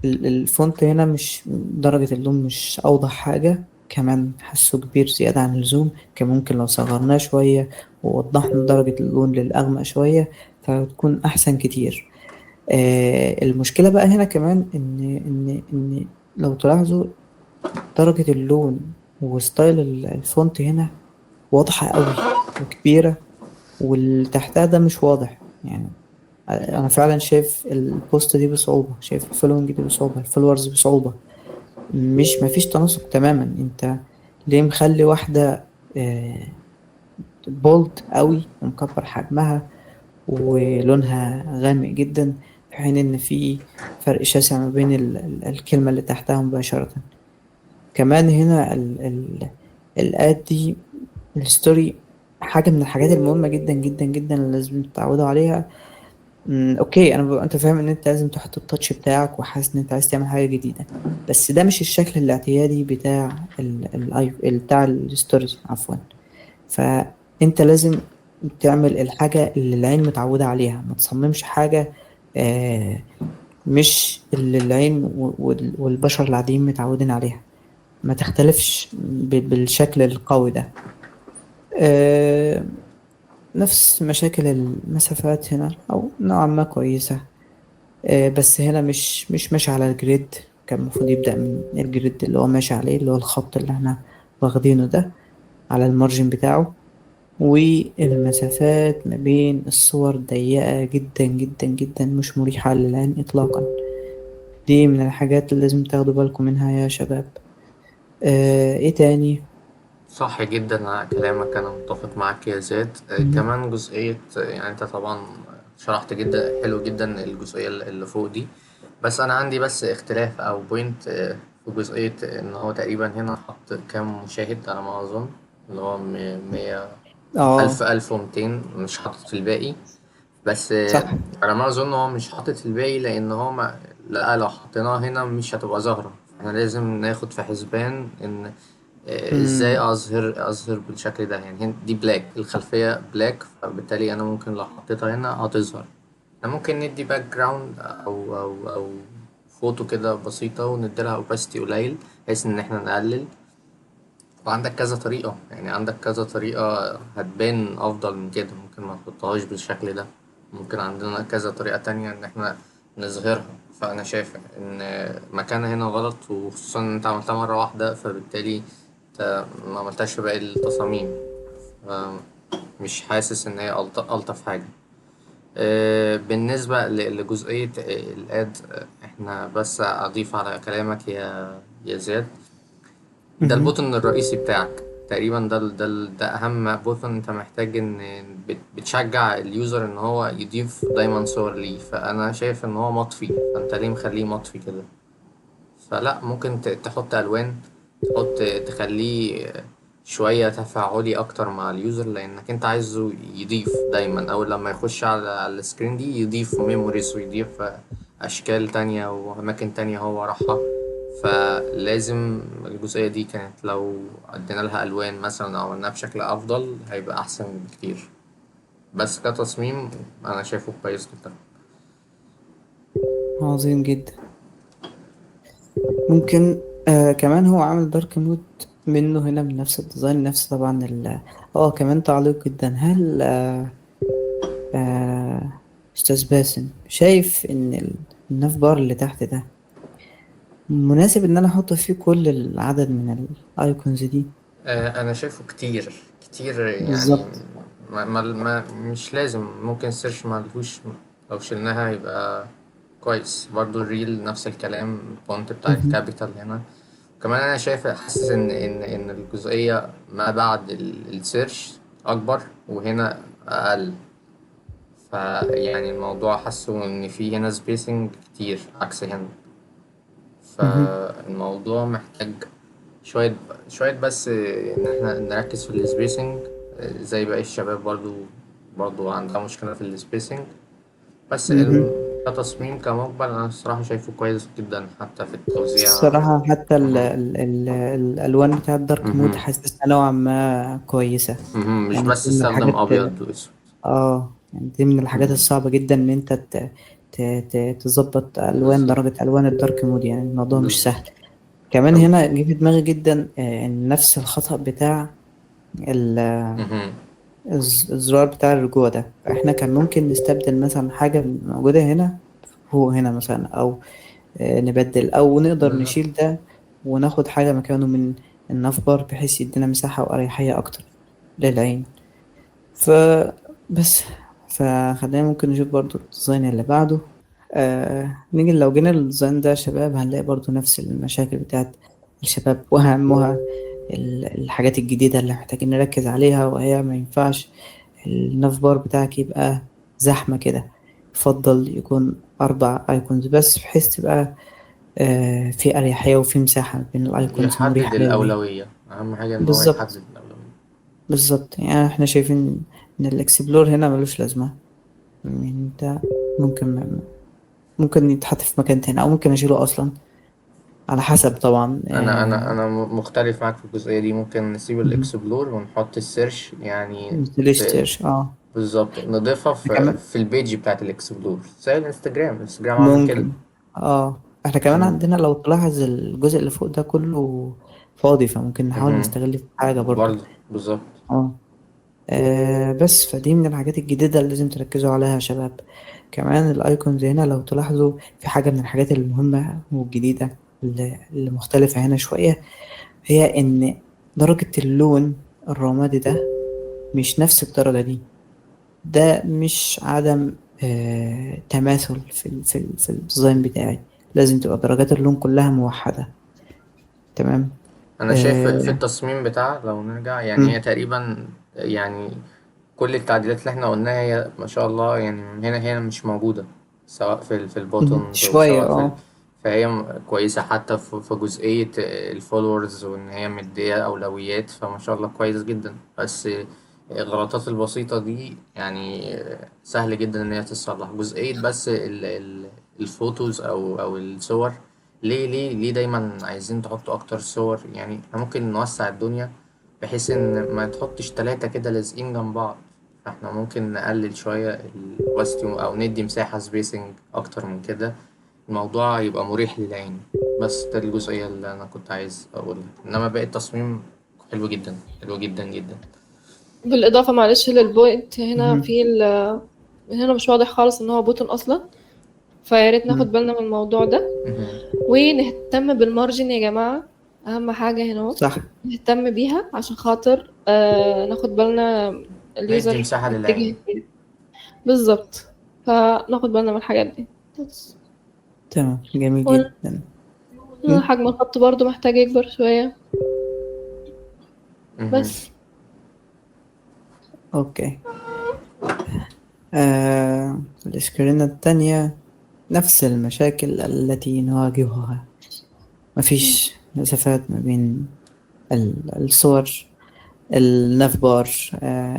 ال font هنا مش درجة اللون مش أوضح حاجة، كمان حاسه كبير زيادة عن اللزوم. كان ممكن لو صغرناه شوية ووضحنا درجة اللون للأغمق شوية فتكون أحسن كتير. المشكلة بقى هنا كمان إن لو تلاحظوا درجة اللون و style ال font هنا واضحة قوي وكبيرة، واللي تحتها ده مش واضح. يعني أنا فعلا شايف ال post دي بصعوبة، شايف ال following دي بصعوبة، ال followers بصعوبة، مش مفيش تناسق تماما. انت ليه مخلي واحدة bold قوي ومكبر حجمها ولونها غامق جدا، في حين ان في فرق شاسع ما بين الكلمة اللي تحتها مباشرة. كمان هنا ال ad دي ال story حاجة من الحاجات المهمة جدا جدا جدا اللي لازم تتعودوا عليها. okay، انت فاهم ان انت لازم تحط ال touch بتاعك وحاسس ان انت عايز تعمل حاجة جديدة، بس ده مش الشكل الاعتيادي بتاع بتاع ال stories عفوا. فانت لازم تعمل الحاجة اللي العين متعودة عليها، ما تصممش حاجة مش اللي العين والبشر العاديين متعودين عليها، ما تختلفش بالشكل القوي ده. نفس مشاكل المسافات هنا أو نوعا ما كويسة، بس هنا مش ماشي على ال grid. كان المفروض يبدأ من ال grid اللي هو ماشي عليه، اللي هو الخط اللي احنا واخدينه ده على ال margin بتاعه. والمسافات ما بين الصور ضيقة جدا جدا جدا، مش مريحة للعين إطلاقا. دي من الحاجات اللي لازم تاخدوا بالكم منها يا شباب. ايه تاني؟ صح جدا على كلامك، أنا متفق معاك يا زياد. كمان جزئية، يعني أنت طبعا شرحت جدا حلو جدا الجزئية اللي فوق دي، بس أنا عندي بس اختلاف أو point في جزئية إن هو تقريبا هنا حط كام مشاهد على ما أظن، اللي هو مية ألف 1200، مش حاطط في الباقي. بس صح. على ما أظن هو مش حاطط في الباقي لأن هو ما لا لو حطيناه هنا مش هتبقى ظاهرة. احنا لازم ناخد في حسبان إن ازاي اظهر بالشكل ده. يعني دي black، الخلفية black، فبالتالي انا ممكن لو حطيتها هنا هتظهر. احنا ممكن ندي background او فوتو كده بسيطة وندي لها opacity قليل بحيث ان احنا نقلل. وعندك كذا طريقة، يعني عندك كذا طريقة هتبان افضل من كده. ممكن ما نحطهاش بالشكل ده، ممكن عندنا كذا طريقة تانية ان احنا نظهرها. فانا شايف ان مكانها هنا غلط، وخصوصا ان انت عملتها مرة واحدة، فبالتالي انت ما عملتهاش في باقي التصاميم، مش حاسس ان هي الطف حاجة. بالنسبة لجزئية ال add، احنا بس اضيف على كلامك يا زياد، ده ال button الرئيسي بتاعك تقريبا، ده اهم button انت محتاج ان بتشجع ال user ان هو يضيف دايما صور ليه. فانا شايف ان هو مطفي، فانت ليه مخليه مطفي كده؟ فلا، ممكن تحط الوان، تخليه شوية تفاعلي اكتر مع ال user، لانك انت عايزه يضيف دايما. اول لما يخش على ال screen دي يضيف memories ويضيف اشكال تانية واماكن تانية هو راحها. فلازم الجزئية دي كانت لو ادينا لها الوان مثلا او عملناها بشكل افضل هيبقى احسن بكتير. بس كتصميم انا شايفه كويس جدا. عظيم جدا. ممكن كمان هو عامل dark mode منه هنا بنفس ال design، نفس طبعا كمان تعليق جدا. هل استاذ باسم شايف ان ال nav bar اللي تحت ده مناسب ان انا احط فيه كل العدد من ال icons دي؟ انا شايفه كتير كتير يعني. بالظبط. ما مش لازم، ممكن search ما لهوش، لو شلناها يبقى كويس برضو. ال reel نفس الكلام، ال font بتاع ال capital هنا كمان. انا شايف حاسس ان الجزئية ما بعد ال search اكبر وهنا اقل، فيعني الموضوع حاسه ان في هنا spacing كتير عكس هنا. فالموضوع محتاج شوية شوية بس إن إحنا نركز في ال spacing زي باقي الشباب برضو عندها مشكلة في ال spacing. بس كتصميم كمقبل أنا الصراحة شايفه كويس جدا حتى في التوزيع. الصراحة حتى ال ال ال الألوان بتاعة ال dark mode حاسسها نوعا ما كويسة. مش يعني بس دي من استخدم الحاجات أبيض وأسود. يعني دي من الحاجات الصعبة جدا إن أنت تظبط ألوان، درجة ألوان ال dark mode، يعني الموضوع مش سهل. كمان هنا جه في دماغي جدا إن نفس الخطأ بتاع الزرار بتاع الرجوع ده، فإحنا كان ممكن نستبدل مثلا حاجة موجودة هنا فوق هنا مثلا، أو نبدل، أو نقدر نشيل ده وناخد حاجة مكانه من ال nav bar بحيث يدينا مساحة وأريحية أكتر للعين. فبس، فخلينا ممكن نشوف برضو ال design اللي بعده. نيجي لو جينا لل design ده يا شباب هنلاقي برضو نفس المشاكل بتاعت الشباب، وأهمها الحاجات الجديدة اللي محتاجين نركز عليها، وهي ما ينفعش ال nav bar بتاعك يبقى زحمة كده، يفضل يكون 4 icons بس، بحيث تبقى في أريحية وفي مساحة بين ال icons يحدد مريحة للعين. الأولوية، أهم حاجة إن هو يحدد الأولوية. بالظبط. يعني احنا شايفين إن ال explore هنا ملوش لازمة، يعني انت ممكن يتحط في مكان تاني، أو ممكن أشيله أصلا على حسب طبعا. أنا مختلف معاك في الجزئية دي. ممكن نسيب ال explore ونحط ال search، يعني نسيب ال search، بالظبط، نضيفها في ال page بتاعت ال explore زي الانستجرام عامل كده. ممكن. احنا كمان عندنا لو تلاحظ الجزء اللي فوق ده كله فاضي، فممكن نحاول نستغل في حاجة برضه. برضه بالظبط. بس فدي من الحاجات الجديدة اللي لازم تركزوا عليها يا شباب. كمان ال icons هنا لو تلاحظوا في حاجة من الحاجات المهمة والجديدة اللي مختلفة هنا شوية، هي ان درجة اللون الرمادي ده مش نفس الدرجة دي. ده مش عدم تماثل في ال design بتاعي، لازم تبقى درجات اللون كلها موحدة. تمام. انا شايف في آه التصميم بتاع، لو نرجع يعني هي مم. تقريبا يعني كل التعديلات اللي احنا قلناها هي ما شاء الله يعني من هنا هنا مش موجودة، سواء في ال buttons شوية وسواء في فهي كويسة حتى في جزئية ال followers، وإن هي مدية أولويات، فما شاء الله كويس جدا. بس الغلطات البسيطة دي يعني سهل جدا إن هي تتصلح. جزئية بس ال photos أو الصور، ليه ليه ليه دايما عايزين تحطوا أكتر صور؟ يعني احنا ممكن نوسع الدنيا بحيث إن ما تحطش تلاتة كده لازقين جنب بعض. فاحنا ممكن نقلل شوية ال opacity أو ندي مساحة spacing أكتر من كده، الموضوع يبقى مريح للعين. بس ده الجزئية اللي أنا كنت عايز أقولها، إنما باقي التصميم حلو جدا، حلو جدا جدا. بالإضافة معلش لل point هنا مهم. في هنا مش واضح خالص إن هو button أصلا، فيا ريت ناخد مم. بالنا من الموضوع ده مهم. ونهتم بال margin يا جماعة. أهم حاجة هنا اهو صح. نهتم بيها عشان خاطر ناخد بالنا ندي ال user مساحة متجه للعين. فين بالظبط، فناخد بالنا من الحاجات دي بس. تمام، جميل وال- جدا. مم. حجم الخط برضو محتاج يكبر شوية مهم. بس. okay. ال screen التانية نفس المشاكل التي نواجهها، مفيش مسافات ما بين الصور، ال nav bar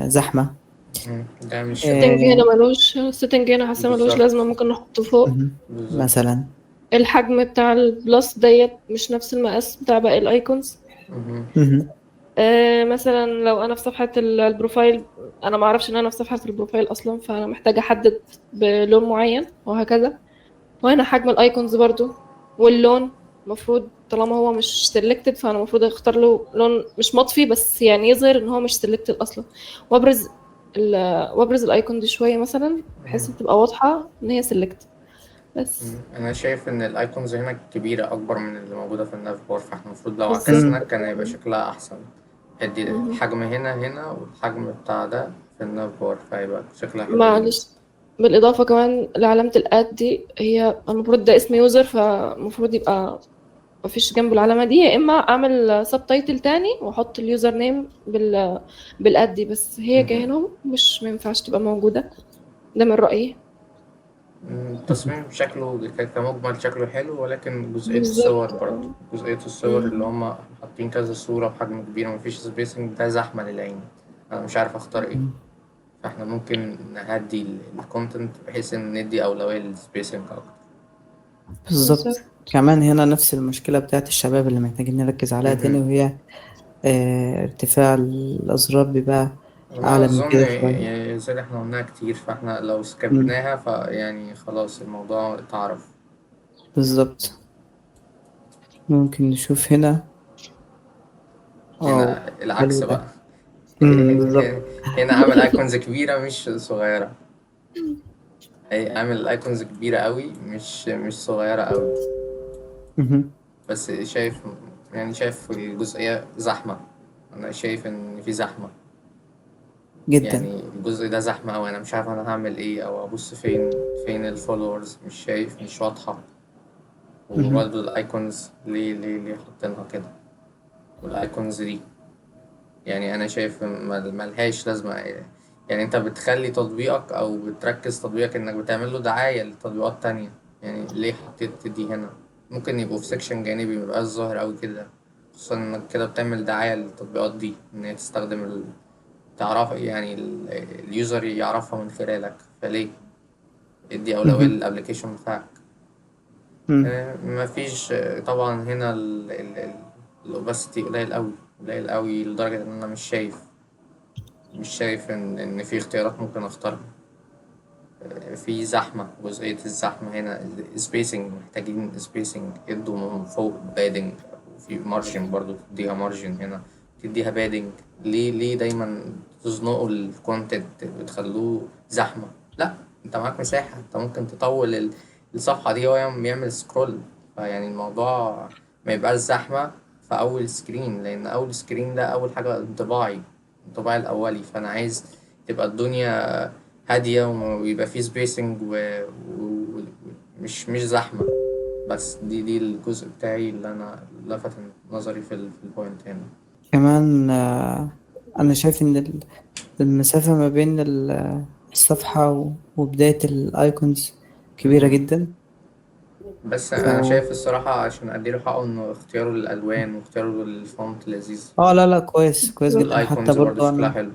زحمة. مهم. ده مش ال setting آه هنا ملوش، ال setting هنا حاسة ملوش بالظبط. لازمة، ممكن نحطه فوق. مهم. بالظبط. مثلا الحجم بتاع ال plus ديت مش نفس المقاس بتاع باقي ال icons. مهم. مهم. مثلا لو انا في صفحة ال profile، انا ما اعرفش ان انا في صفحة ال profile اصلا، فانا محتاجة احدد بلون معين وهكذا. وهنا حجم ال icons برضو واللون، المفروض طالما هو مش selected فانا المفروض اختار له لون مش مطفي، بس يعني يظهر ان هو مش selected اصلا، وابرز ال icon دي شوية مثلا بحيث مهم. تبقى واضحة ان هي select بس. مم. انا شايف ان ال icons هنا كبيره، اكبر من اللي موجوده في ال nav bar، فاحنا المفروض لو بالظبط. عكسنا مم. كان هيبقى شكلها احسن. ادي مهم. الحجم هنا هنا والحجم بتاع ده في ال nav bar، فهيبقى شكلها حلو جدا. معلش، بالإضافة كمان لعلامة ال at دي، هي المفروض ده اسم user، فالمفروض يبقى مفيش جنبه العلامة دي، يا إما أعمل subtitle تاني وأحط ال username بال at دي، بس هي مهم. كهنا مش مينفعش تبقى موجودة. ده من رأيي. التصميم شكله كمجمل شكله حلو، ولكن جزئية بالظبط. الصور برضه، جزئية الصور اللي مم. هم حاطين كذا صورة بحجم كبير ومفيش spacing، ده زحمة للعين، أنا مش عارف أختار إيه. مم. فاحنا ممكن نهدي ال content بحيث إن ندي أولوية لل spacing أكتر. بالظبط. بالظبط. كمان هنا نفس المشكلة بتاعت الشباب اللي محتاجين نركز عليها تاني، مهم. وهي ارتفاع الأزرار بيبقى أنا أعلى من أظن كده شوية. يعني زي اللي احنا قلناها كتير، فاحنا لو مم. سكبناها فيعني خلاص الموضوع اتعرف. بالظبط. ممكن نشوف هنا. هنا العكس حلو ده. بقى. بالظبط. هنا عامل icons كبيرة مش صغيرة، هي عامل icons كبيرة قوي مش صغيرة قوي. مهم. بس شايف يعني شايف الجزئية زحمة، أنا شايف إن في زحمة جدا. يعني الجزء ده زحمة أوي، أنا مش عارف أنا هعمل إيه أو أبص فين، فين ال followers مش شايف، مش واضحة. مهم. وبرضه ال icons ليه ليه ليه حاطينها كده؟ وال icons دي يعني أنا شايف ملهاش لازمة. يعني أنت بتخلي تطبيقك أو بتركز تطبيقك إنك بتعمل له دعاية لتطبيقات تانية، يعني ليه حطيت دي هنا؟ ممكن يبقوا في section جانبي ميبقاش ظاهر أوي كده، خصوصا إنك كده بتعمل دعاية للتطبيقات دي إن هي تستخدم تعرف يعني ال user يعرفها من خلالك، فليه ادي أولوية مهم. لل application بتاعك. مم. مفيش. طبعا هنا ال opacity قليل قوي، قليل قوي لدرجة ان انا مش شايف ان في اختيارات ممكن اختارها. في زحمة، جزئية الزحمة هنا spacing، محتاجين spacing، ادوا من فوق padding، وفي margin برضو تديها margin هنا، تديها padding. ليه دايما تزنقوا ال content وتخلوه زحمة. لا، انت معاك مساحة، انت ممكن تطول الصفحة دي، هو يعمل scroll. فيعني الموضوع ما يبقاش زحمة في أول screen، لأن أول screen ده أول حاجة انطباعي، انطباعي الأولي. فأنا عايز تبقى الدنيا هادية ويبقى فيه spacing ومش مش زحمة. بس دي الجزء بتاعي اللي أنا لفت نظري في ال point هنا. كمان انا شايف ان المسافة ما بين الصفحة وبداية ال icons كبيرة جدا. بس ف انا شايف الصراحة عشان اديله حقه، انه اختياره للالوان واختياره لل font لذيذ. اه لا لا، كويس كويس جدا. حتى وال icons برضه برضو شكلها انا حلو.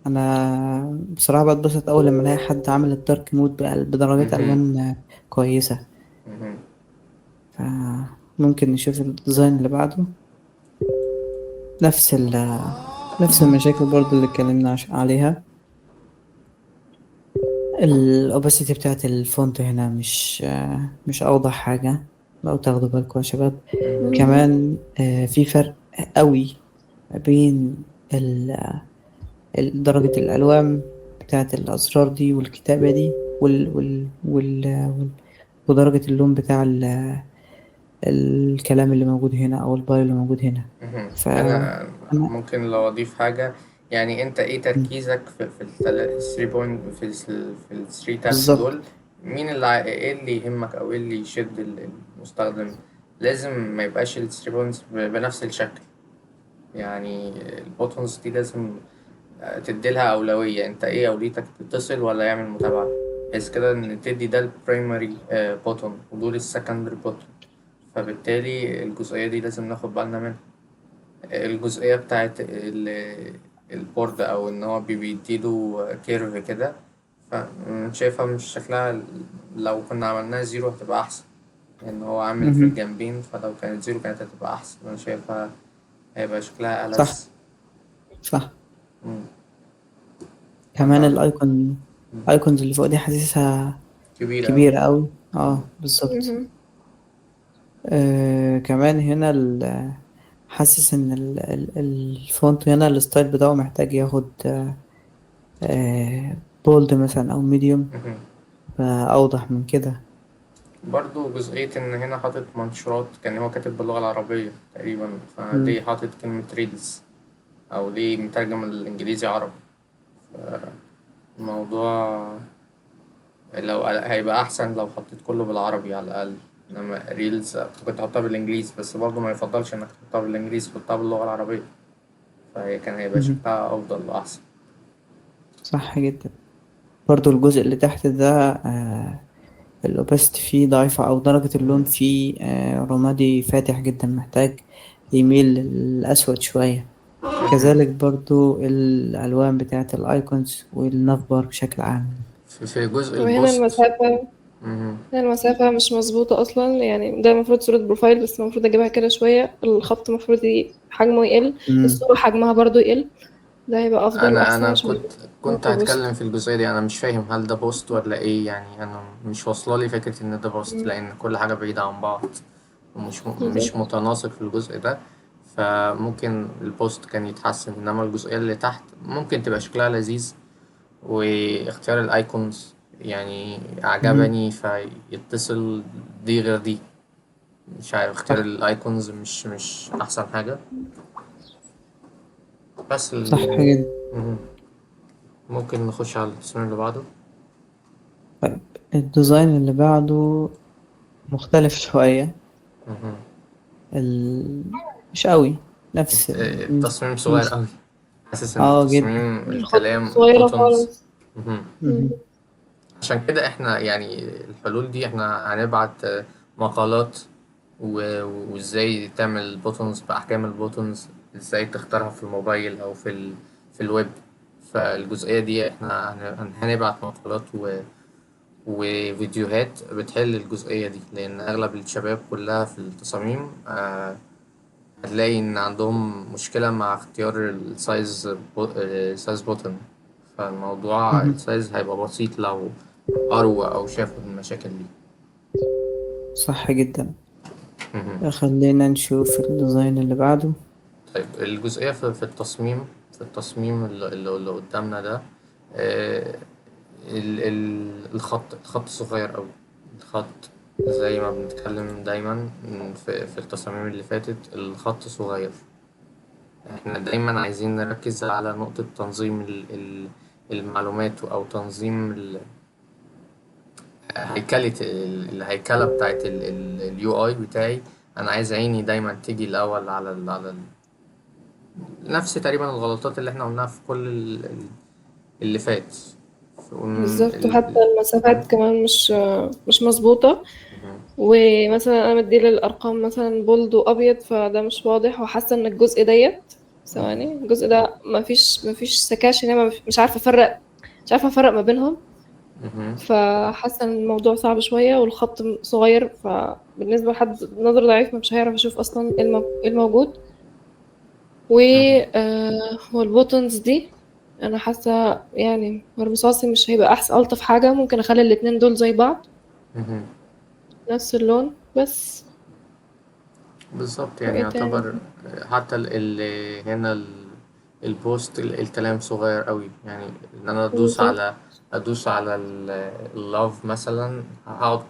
انا بصراحة بتبسط اول لما الاقي حد عامل ال dark mode بقى بدرجات مهم. الوان كويسة. مهم. فممكن نشوف ال design اللي بعده. نفس نفس المشاكل برضو اللي اتكلمنا عليها. ال opacity بتاعت ال font هنا مش اوضح حاجة لو تاخدوا بالكم يا شباب. مهم. كمان في فرق قوي ما بين درجة الألوان بتاعت الأزرار دي والكتابة دي ودرجة اللون بتاع الكلام اللي موجود هنا أو ال bio اللي موجود هنا. مهم. فأنا انا ممكن لو اضيف حاجة، يعني انت ايه تركيزك في ال 3 point، في ال 3 tabs بالظبط. دول؟ مين اللي ايه اللي يهمك او ايه اللي يشد المستخدم؟ لازم ما يبقاش ال 3 points بنفس الشكل، يعني ال buttons دي لازم تديلها أولوية. انت ايه أولويتك، تتصل ولا يعمل متابعة؟ بحيث كده ان تدي ده ال primary button ودول ال secondary button. فبالتالي الجزئية دي لازم ناخد بالنا منها. الجزئية بتاعت ال board أو إن هو بيديله curve كده، فشايفها مش شكلها، لو كنا عملناها zero هتبقى أحسن، لأن هو عامل في مهم. الجنبين، فلو كانت zero كانت هتبقى أحسن. أنا شايفها هيبقى شكلها صح ألذ. صح. مم. كمان فأنت ال icon icons اللي فوق دي حاسسها كبيرة أوي. كبيرة أوي. اه بالظبط. مهم. كمان هنا حاسس ان ال font هنا ال style بتاعه محتاج ياخد bold مثلا او medium، مهم. فاوضح من كده. برضو جزئية إن هنا حاطط منشورات، كان هو كاتب باللغة العربية تقريبا، فليه حاطط كلمة reels أو ليه مترجم الإنجليزي عربي؟ الموضوع لو هيبقى أحسن لو حطيت كله بالعربي على الأقل، إنما reels كنت أحطها بالإنجليزي، بس برضو ما يفضلش إنك تحطها بالإنجليزي، تحطها باللغة العربية، فهي كان هيبقى مهم. شكلها أفضل وأحسن. صح جدا. برضو الجزء اللي تحت ده ال opacity فيه ضعيفة، او درجة اللون فيه رمادي فاتح جدا، محتاج يميل للأسود شوية. كذلك برضو الألوان بتاعة ال icons وال navbar بشكل عام. في جزء وهنا ال post. المسافة مهم. هنا المسافة مش مظبوطة أصلا، يعني ده المفروض صورة profile، بس المفروض أجيبها كده شوية. الخط المفروض حجمه يقل، الصورة حجمها برضو يقل، ده هيبقى أفضل انا وأحسن انا عشان كنت يبقى post. هتكلم في الجزئيه دي. انا مش فاهم هل ده post ولا ايه، يعني انا مش واصله لي فكره ان ده post، لان كل حاجه بعيده عن بعض ومش مش بالظبط. متناسق في الجزء ده. فممكن ال post كان يتحسن، انما الجزئيه اللي تحت ممكن تبقى شكلها لذيذ. واختيار ال icons يعني عجبني، فيتصل دي غير دي، مش عارف اختيار صح ال icons مش احسن حاجه. بس صح جدا. مهم. ممكن نخش على التصميم اللي بعده. طيب ال design اللي بعده مختلف شوية. مهم. مش قوي نفس التصميم صغير قوي، حاسس ان اه جدا. التصميم الخطوط الكلام صغيرة ال buttons. خالص. مهم. مهم. عشان كده احنا يعني الحلول دي احنا هنبعت مقالات وازاي تعمل buttons بأحجام ال buttons، ازاي تختارها في الموبايل او في الويب. فالجزئية دي احنا هنبعت مقالات وفيديوهات بتحل الجزئية دي، لأن أغلب الشباب كلها في التصاميم هتلاقي إن عندهم مشكلة مع اختيار ال size size button. فالموضوع مهم. ال size هيبقى بسيط لو قروا أو شافوا المشاكل دي. صح جدا. مهم. خلينا نشوف ال design اللي بعده. طيب الجزئية في التصميم في التصميم اللي قدامنا ده، الخط صغير أوي. الخط زي ما بنتكلم دايما في التصاميم اللي فاتت، الخط صغير. احنا دايما عايزين نركز على نقطة تنظيم المعلومات، أو تنظيم هيكلة الهيكلة بتاعت ال UI بتاعي. أنا عايز عيني دايما تيجي الأول على نفس تقريبا الغلطات اللي احنا قلناها في كل اللي فات. بالظبط، وحتى المسافات كمان مش مظبوطة. ومثلا أنا مديلة الأرقام مثلا bold وأبيض، فده مش واضح، وحاسة إن الجزء ديت، ثواني، الجزء ده مفيش سكاشن هنا، مش عارفة أفرق، مش عارفة أفرق ما بينهم. فحاسة إن الموضوع صعب شوية، والخط صغير، فبالنسبة لحد نظر ضعيف مش هيعرف يشوف أصلا إيه الموجود. وال buttons دي أنا حاسة يعني الرصاصي مش هيبقى أحسن، ألطف حاجة. ممكن أخلي الاتنين دول زي بعض، نفس اللون بس. بالظبط، يعني وإيه تاني؟ يعتبر حتى هنا ال post الكلام صغير قوي، يعني ان انا ادوس على ادوس على ال love مثلا، هقعد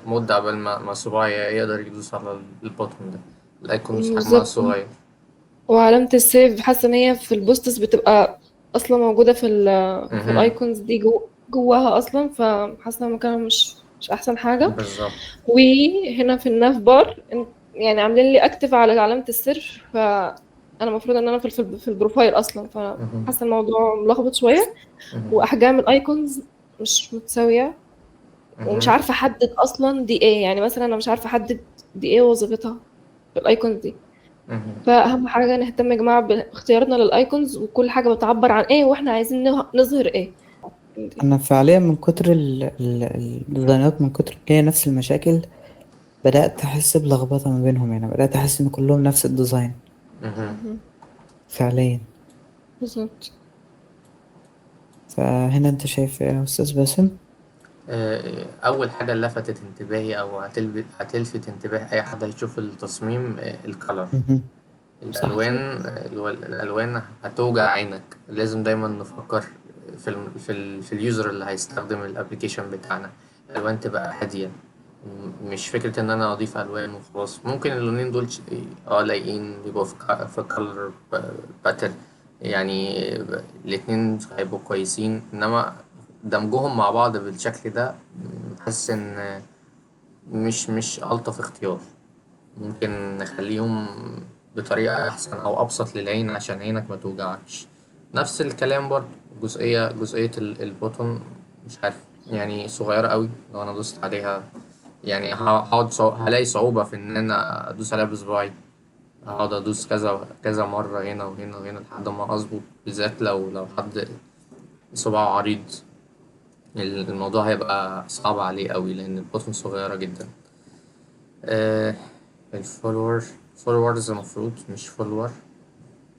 مدة قبل ما صباعي يقدر يدوس على ال button ده. ال icons حجمها صغير. وعلامة ال save حاسة ان هي في ال posts بتبقى اصلا موجودة في ال icons دي جواها اصلا، فحاسة ان مكانها مش احسن حاجة. بالظبط. وهنا في ال nav bar يعني عاملين لي active على علامة ال search، فانا المفروض ان انا في ال profile اصلا، فحاسة الموضوع ملخبط شوية. واحجام ال icons مش متساوية، ومش عارفة احدد اصلا دي ايه. يعني مثلا انا مش عارفة احدد دي ايه وظيفتها في ال icons دي. فاهم حاجة نهتم يا جماعة باختيارنا لل icons، وكل حاجة بتعبر عن ايه، واحنا عايزين نظهر ايه. انا فعليا من كتر ال design ات، من كتر هي نفس المشاكل، بدأت احس بلخبطة ما بينهم. يعني بدأت احس ان كلهم نفس ال design فعليا. بالظبط. فهنا انت شايف ايه يا استاذ باسم؟ اول حاجة لفتت انتباهي او هتلفت انتباه اي حد هيشوف التصميم، ال color. الالوان هتوجع عينك. لازم دايما نفكر في ال user اللي هيستخدم ال application بتاعنا. الالوان تبقى هادية، مش فكرة ان انا اضيف الوان وخلاص. ممكن اللونين دول لايقين يبقوا في color pattern، يعني الاتنين هيبقوا كويسين، انما دمجهم مع بعض بالشكل ده حاسس ان مش الطف اختيار. ممكن نخليهم بطريقة احسن او ابسط للعين عشان عينك ما توجعكش. نفس الكلام برضو جزئية ال button، مش عارف يعني صغيرة قوي، لو انا دوست عليها يعني هقعد هلاقي صعوبة في ان انا ادوس عليها بصباعي، هقعد ادوس كذا كذا مرة هنا وهنا وهنا لحد ما اظبط، بالذات لو حد صباعه عريض الموضوع هيبقى صعب عليه قوي لان ال button صغيرة جدا. ال followers المفروض مش follower،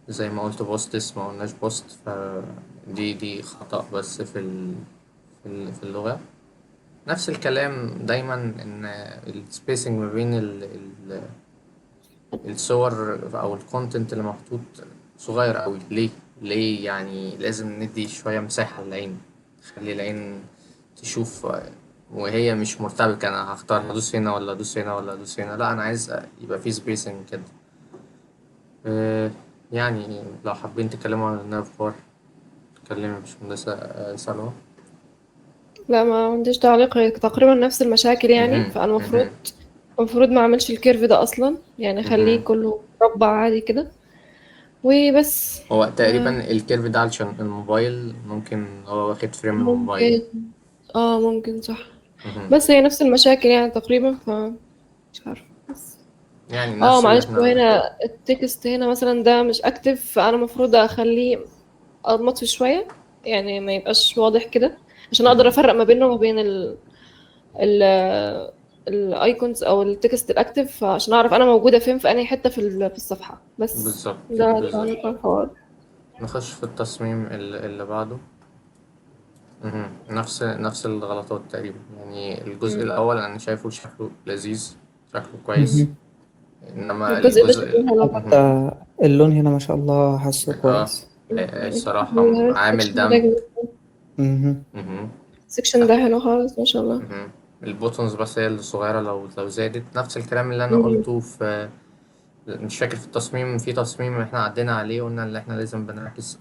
زي ما قلت posts ما قلناش post، فدي خطأ بس في اللغة. نفس الكلام دايما ان ال spacing ما بين الصور او ال content اللي محطوط صغير قوي. ليه يعني لازم ندي شوية مساحة للعين، خلي العين تشوف وهي مش مرتبكة، انا هختار هدوس هنا ولا ادوس هنا ولا ادوس هنا، لا انا عايز يبقى في spacing كده. يعني لو حابين تتكلموا عن ال nav bar تكلمي يا باشمهندسة سلوى. لا ما عنديش تعليق، هي تقريبا نفس المشاكل يعني. فانا المفروض ما اعملش ال curve ده اصلا، يعني اخليه كله مربع عادي كده وبس. هو تقريبا ال curve ده علشان الموبايل، ممكن هو واخد frame الموبايل. ممكن صح. بس هي نفس المشاكل يعني تقريبا، ف مش عارفه بس يعني نفس معلش. وهنا ال text هنا مثلا ده مش active، فانا المفروض اخليه مطفي شوية، يعني ما يبقاش واضح كده عشان اقدر افرق ما بينه وما بين ال icons او ال text ال active، فعشان اعرف انا موجودة فين في انهي حتة في الصفحة بس. بالظبط ده تعليق الحوار. نخش في التصميم اللي بعده. نفس الغلطات تقريبا. يعني الجزء الاول انا شايفه شكله لذيذ، شكله كويس، انما الجزء ده اللون هنا ما شاء الله حاسه كويس. الصراحة عامل ال section ده دمج. جميل. مهم. مهم. ال section ده حلو خالص ما شاء الله. مهم. ال buttons بس هي اللي صغيرة، لو زادت نفس الكلام اللي أنا مم. قلته في، مش فاكر في التصميم، في تصميم احنا عدينا عليه قلنا ان احنا لازم بنعكس.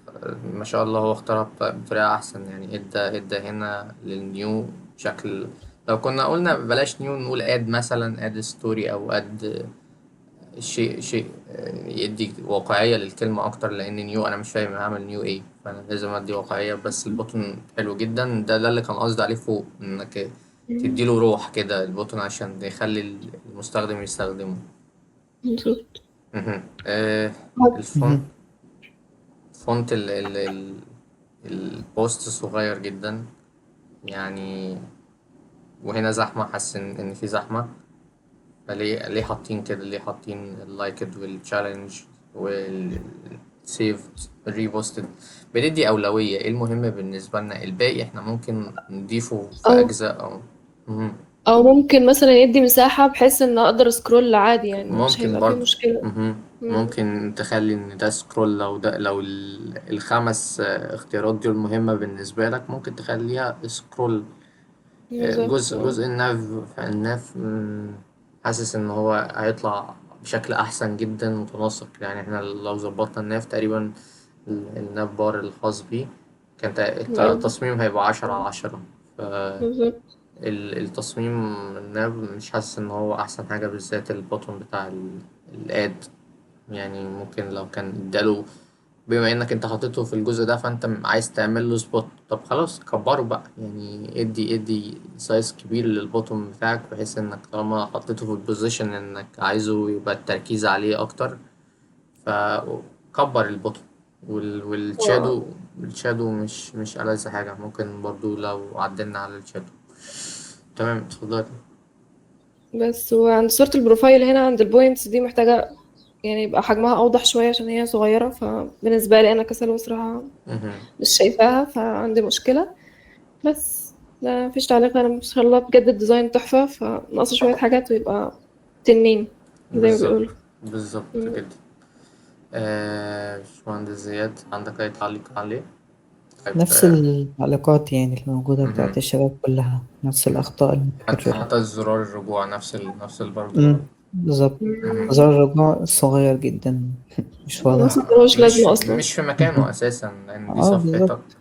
ما شاء الله هو اختارها بطريقة أحسن، يعني ادى هنا لل new شكل. لو كنا قلنا بلاش new نقول add مثلا، add story أو add شيء يدي واقعية للكلمة أكتر، لأن new أنا مش فاهم هعمل new إيه، فأنا لازم أدي واقعية. بس ال button حلو جدا، ده اللي كان قصدي عليه فوق، إنك تديله روح كده ال button عشان يخلي المستخدم يستخدمه. بالظبط. مهم. ال font، مهم. font ال ال ال ال post صغير جدا يعني، وهنا زحمة، حاسس إن في زحمة. فليه حاطين كده؟ ليه حاطين ال liked وال challenge وال saved reposted؟ بندي أولوية ايه المهم بالنسبة لنا، الباقي احنا ممكن نضيفه في أو أجزاء أو مهم. أو ممكن مثلا يدي مساحة بحيث إن أقدر scroll عادي، يعني مش ممكن هيبقى فيه برضه. مشكلة. مهم. ممكن تخلي ان ده scroll، لو ده لو الخمس اختيارات دي المهمة بالنسبة لك ممكن تخليها scroll. بالظبط. جزء ال nav، ال nav حاسس ان هو هيطلع بشكل احسن جدا متناسق. يعني احنا لو ظبطنا ال nav تقريبا ال nav bar الخاص بيه كان التصميم هيبقى 10 على 10. بالظبط. التصميم ال nav مش حاسس ان هو احسن حاجة، بالذات ال button بتاع ال add. يعني ممكن لو كان اداله، بما انك انت حاططه في الجزء ده فانت عايز تعمل له spot، طب خلاص كبره بقى، يعني ادي size كبير لل button بتاعك، بحيث انك طالما حطيته في ال position انك عايزه يبقى التركيز عليه اكتر، فكبر ال button. وال shadow، ال shadow مش ألذ حاجة، ممكن برضو لو عدلنا على ال shadow. تمام، اتفضلي. بس وعند صورة ال profile هنا عند ال points دي محتاجة يعني يبقى حجمها أوضح شوية عشان هي صغيرة، فبالنسبة لي أنا كسلوى صراحة مهم. مش شايفاها، فعندي مشكلة. بس لا مفيش تعليق، أنا ما شاء الله بجد ال design تحفة، فناقص شوية حاجات ويبقى تنين زي ما بالظبط، بيقولوا. بالظبط كده. باشمهندس زياد عندك أي تعليق عليه؟ طيب، نفس التعليقات يعني الموجودة بتاعت مهم. الشباب كلها، نفس الأخطاء المتكررة. حتى الزرار الرجوع نفس نفس برضه. بالظبط. مهم. زرار الرجوع صغير جدا، مش واضح. نفس ملوش لازمة أصلا، مش في مكانه أساسا، لأن دي صفحتك. بالظبط.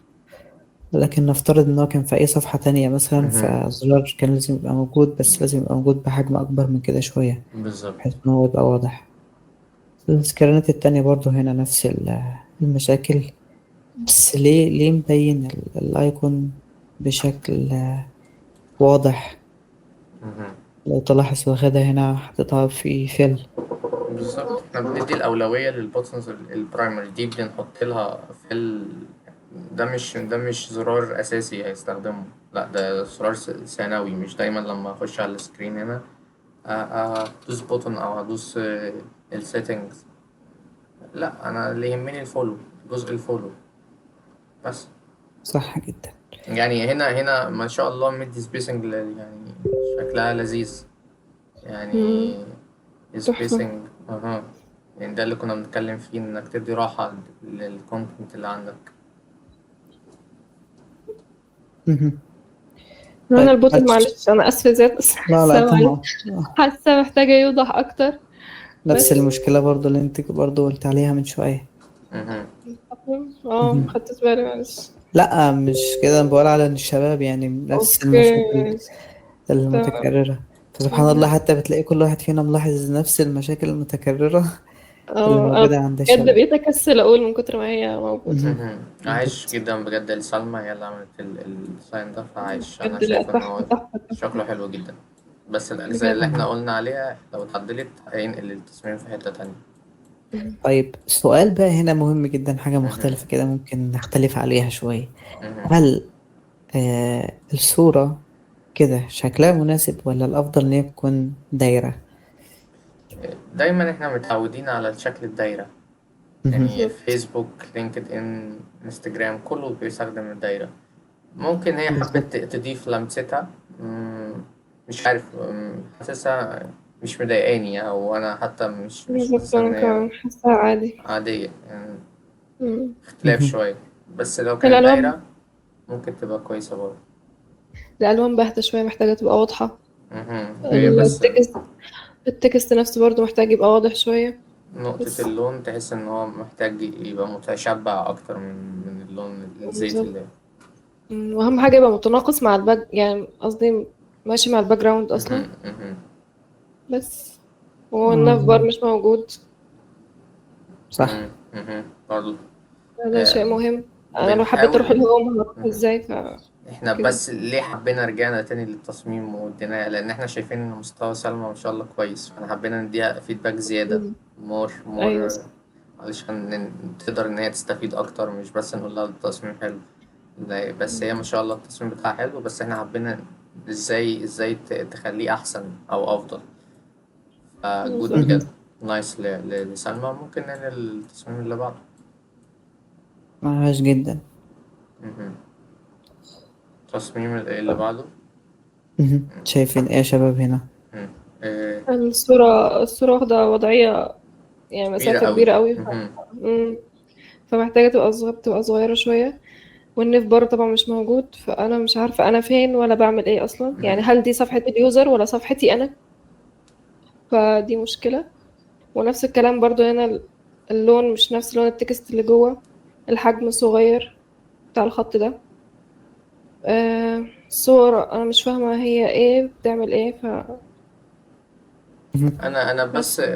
لكن نفترض إن هو كان في أي صفحة تانية مثلا، مهم. فالزرار كان لازم يبقى موجود، بس لازم يبقى موجود بحجم أكبر من كده شوية. بالظبط. بحيث إن هو يبقى واضح. ال screen ات التانية برضو هنا نفس المشاكل، بس ليه مبين ال icon بشكل واضح؟ مهم. لو تلاحظ واخدها هنا حاططها في fill. بالظبط، احنا بندي الأولوية لل buttons ال primary دي، بنحط لها fill. ده مش زرار أساسي هيستخدمه، لا ده زرار ثانوي. مش دايما لما أخش على ال screen هنا هدوس button أو هدوس ال settings، لا أنا اللي يهمني ال follow، جزء ال follow بس. صح جدا. يعني هنا ما شاء الله مدي spacing، يعني شكلها لذيذ يعني. تحفة. spacing اها، يعني ده اللي كنا بنتكلم فيه، انك تدي راحة لل content اللي عندك. مهم. هنا طيب، ال button معلش. معلش أنا آسفة زياد، بس لا لا حاسة تمام. حاسة محتاجة يوضح أكتر. نفس بس. المشكلة برضو اللي انت برضو قلت عليها من شوية. مهم. مهم. خدت بالي معلش. لا مش كده، انا بقول على الشباب يعني نفس المشاكل المتكررة. فسبحان الله حتى بتلاقي كل واحد فينا ملاحظ نفس المشاكل المتكررة اللي موجودة عند بجد الشباب. بقيت أكسل أقول من كتر ما هي موجودة. مهم. عايش جدا بجد لسلمى، هي اللي عملت ال design ده، فعايش. أنا بجد لا، شايف إن تحفة، هو تحفة، تحفة. شكله حلو جدا، بس الأجزاء اللي احنا قلنا عليها لو اتعدلت هينقل التصميم في حتة تانية. طيب سؤال بقى هنا مهم جدا، حاجة مختلفة كده ممكن نختلف عليها شوية. هل الصورة كده شكلها مناسب ولا الأفضل إن هي تكون دايرة؟ دايما احنا متعودين على الشكل الدايرة. يعني فيسبوك، لينكد إن، انستجرام، كله بيستخدم الدايرة. ممكن هي حبت تضيف لمستها، مش عارف، حاسسها مش مضايقاني، أو أنا حتى مش بالظبط، حاسس إن أنا هي كمان حاساها عادي. عادية يعني. مم. اختلاف مهم. شوية، بس لو كانت الألوان دايرة ممكن تبقى كويسة برضه. الألوان باهتة شوية، محتاجة تبقى واضحة. مهم. هي بس ال text ال text نفسه برضو محتاج يبقى واضح شوية. نقطة بس اللون تحس إن هو محتاج يبقى متشبع أكتر من اللون الزيتي بالظبط. اللي. وأهم حاجة يبقى متناقص مع ال back، يعني قصدي ماشي مع ال background أصلا. مهم. مهم. بس وال nav bar مم. مش موجود، صح. مهم. مهم. برضه هذا شيء آه، مهم. أنا لو حبيت أروح بنحاول. ال home هروح مهم. إزاي؟ احنا كده. بس ليه حبينا رجعنا تاني للتصميم واديناه، لان احنا شايفين ان مستوى سلمى ما شاء الله كويس، فاحنا حبينا نديها feedback زيادة، مم. more أيوة more صح. علشان تقدر ان هي تستفيد اكتر، مش بس نقول لها التصميم حلو. لا، بس هي ما شاء الله التصميم بتاعها حلو، بس احنا حبينا ازاي تخليه احسن او افضل. ف good بالظبط. بجد، مهم. nice لسلمى. ممكن ننقل التصميم اللي بعده. عاش جدا. مهم. التصميم اللي بعده. مهم. شايفين ايه يا شباب هنا؟ مم. آه، الصورة واخدة وضعية، يعني كبيرة مسافة قوي. كبيرة قوي. مهم. مم. فمحتاجة تبقى صغيرة، تبقى صغيرة شوية. وال nav bar طبعا مش موجود، فأنا مش عارفة أنا فين ولا بعمل إيه أصلا. يعني مهم. هل دي صفحة ال user ولا صفحتي أنا؟ فدي مشكلة. ونفس الكلام برضو هنا، اللون مش نفس لون ال text اللي جوه، الحجم صغير بتاع الخط ده. الصورة أنا مش فاهمة هي إيه بتعمل إيه. مهم. انا بس بس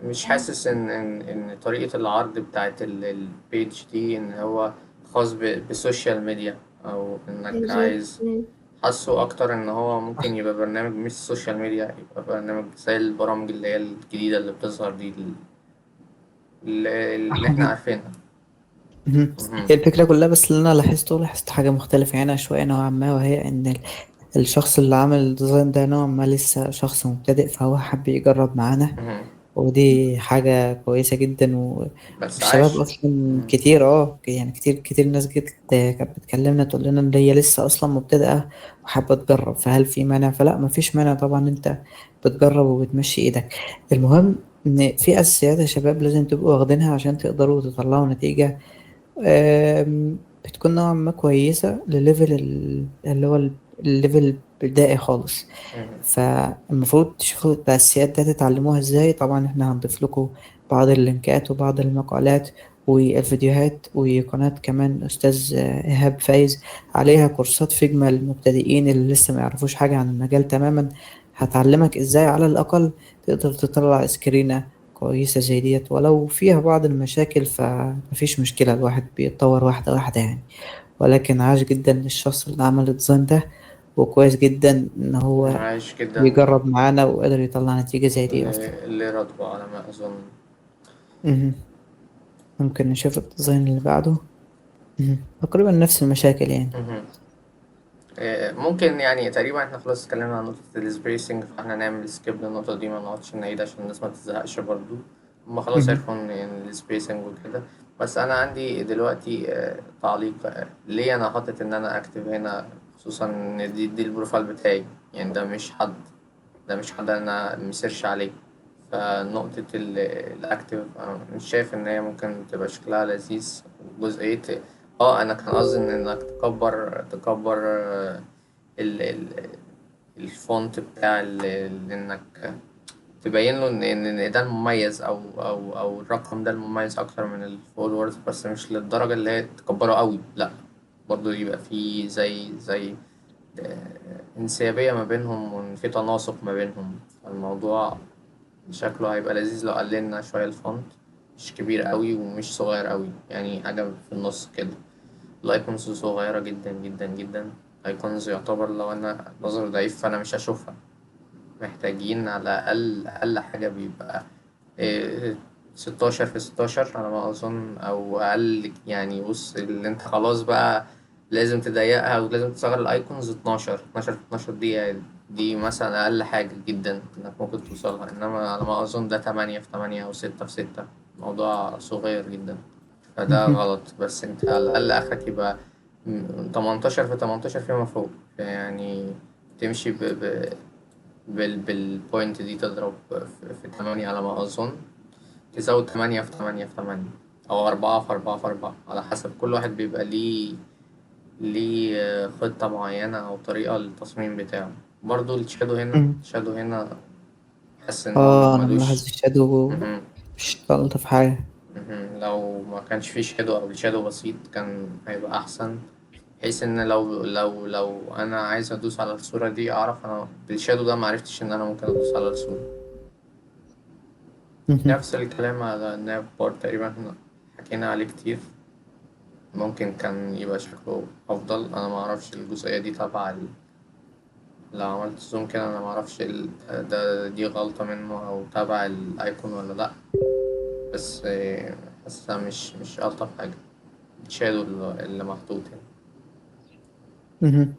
مش حاسس ان ان ان طريقة العرض بتاعت ال page دي ان هو خاص ب social media، او انك بالظبط. عايز مم. حاسه اكتر ان هو ممكن صح. يبقى برنامج مش social media، يبقى برنامج زي البرامج اللي هي الجديدة اللي بتظهر دي، اللي صح احنا جدا. عارفينها. مهم. مهم. هي الفكرة كلها، بس اللي أنا لاحظت حاجة مختلفة هنا شوية نوعا ما، وهي إن الشخص اللي عمل ال design ده نوعا ما لسه شخص مبتدئ، فهو حب يجرب معانا، مهم. ودي حاجة كويسة جدا. بس والشباب عاش. أصلا مم. كتير، يعني كتير كتير ناس جت كانت بتكلمنا تقول لنا إن هي لسه أصلا مبتدئة وحابة تجرب، فهل في مانع؟ فلا، مفيش مانع طبعا، أنت بتجرب وبتمشي إيدك. المهم إن في أساسيات يا شباب لازم تبقوا واخدينها عشان تقدروا تطلعوا نتيجة بتكون نوعا ما كويسة لل level اللي هو ال level البدائي خالص. مهم. فالمفروض تشوفوا الأساسيات ده تتعلموها ازاي. طبعا احنا هنضيف لكم بعض اللينكات وبعض المقالات والفيديوهات، وقناة كمان أستاذ إيهاب فايز عليها كورسات Figma للمبتدئين اللي لسه ما يعرفوش حاجة عن المجال تماما، هتعلمك ازاي على الأقل تقدر تطلع سكرينة كويسة زي ديت، ولو فيها بعض المشاكل فمفيش مشكلة، الواحد بيتطور واحدة واحدة يعني. ولكن عاش جدا للشخص اللي عمل ال design ده، وكويس جدا ان هو عاش جدا بيجرب معانا وقدر يطلع نتيجة زي دي اصلا. اللي راتبه على ما اظن. مهم. ممكن نشوف ال design اللي بعده. مهم. تقريبا نفس المشاكل يعني. مهم. ممكن يعني تقريبا احنا خلاص اتكلمنا عن نقطة ال spacing، فاحنا نعمل skip للنقطة دي، ما نقعدش نعيد عشان الناس ما تزهقش برضو، هما خلاص مهم. عرفوا ان ال spacing وكده. بس انا عندي دلوقتي تعليق، ليه انا حاطط ان انا اكتب هنا، خصوصا ان دي ال profile بتاعي، يعني ده مش حد انا م search عليه. فنقطة ال active أنا مش شايف إن هي ممكن تبقى شكلها لذيذ. جزئية أنا كان قصدي إن إنك تكبر ال ال ال font بتاع إنك تبين له إن ده المميز أو الرقم ده المميز أكتر من ال followers، بس مش للدرجة اللي هي تكبره أوي، لأ برضه يبقى في زي انسيابية ما بينهم، وإن في تناسق ما بينهم. الموضوع شكله هيبقى لذيذ لو قللنا شوية ال font، مش كبير قوي ومش صغير قوي، يعني حاجة في النص كده. ال icons صغيرة جدا جدا جدا، icons يعتبر لو انا نظري ضعيف فانا مش هشوفها. محتاجين على الاقل اقل حاجة بيبقى 16 في 16 على ما اظن او اقل. يعني بص اللي انت خلاص بقى لازم تضيقها ولازم تصغر ال icons 12 12 في 12، دي مثلا اقل حاجة جدا انك ممكن توصلها، انما على ما اظن ده 8 في 8 او 6 في 6، موضوع صغير جدا، فده مهم. غلط. بس انت على الاقل اخرك يبقى 18 في 18 فيما فوق، يعني تمشي ب ب بال point دي، تضرب في 8 على ما أظن، تزود 8 في 8 في 8 أو 4 في 4 في 4، على حسب كل واحد بيبقى ليه خطة معينة أو طريقة للتصميم بتاعه. برضو ال shadow هنا، مم. ال shadow هنا حاسس إن هو اه، انا ملاحظ ملوش. ال shadow مهم. مش الطف حاجة. مهم. لو ما كانش فيه shadow أو ال shadow بسيط كان هيبقى أحسن، بحيث إن لو أنا عايز أدوس على الصورة دي أعرف أنا بال shadow ده معرفتش إن أنا ممكن أدوس على الصورة. مهم. نفس الكلام على ال nav bar، تقريبا احنا حكينا عليه كتير، ممكن كان يبقى شكله أفضل. أنا معرفش الجزئية دي تبع لو عملت zoom كده أنا معرفش ده دي غلطة منه أو تبع ال icon ولا لأ، بس حاسسها مش ألطف حاجة ال shadow اللي محطوط هنا. مهم.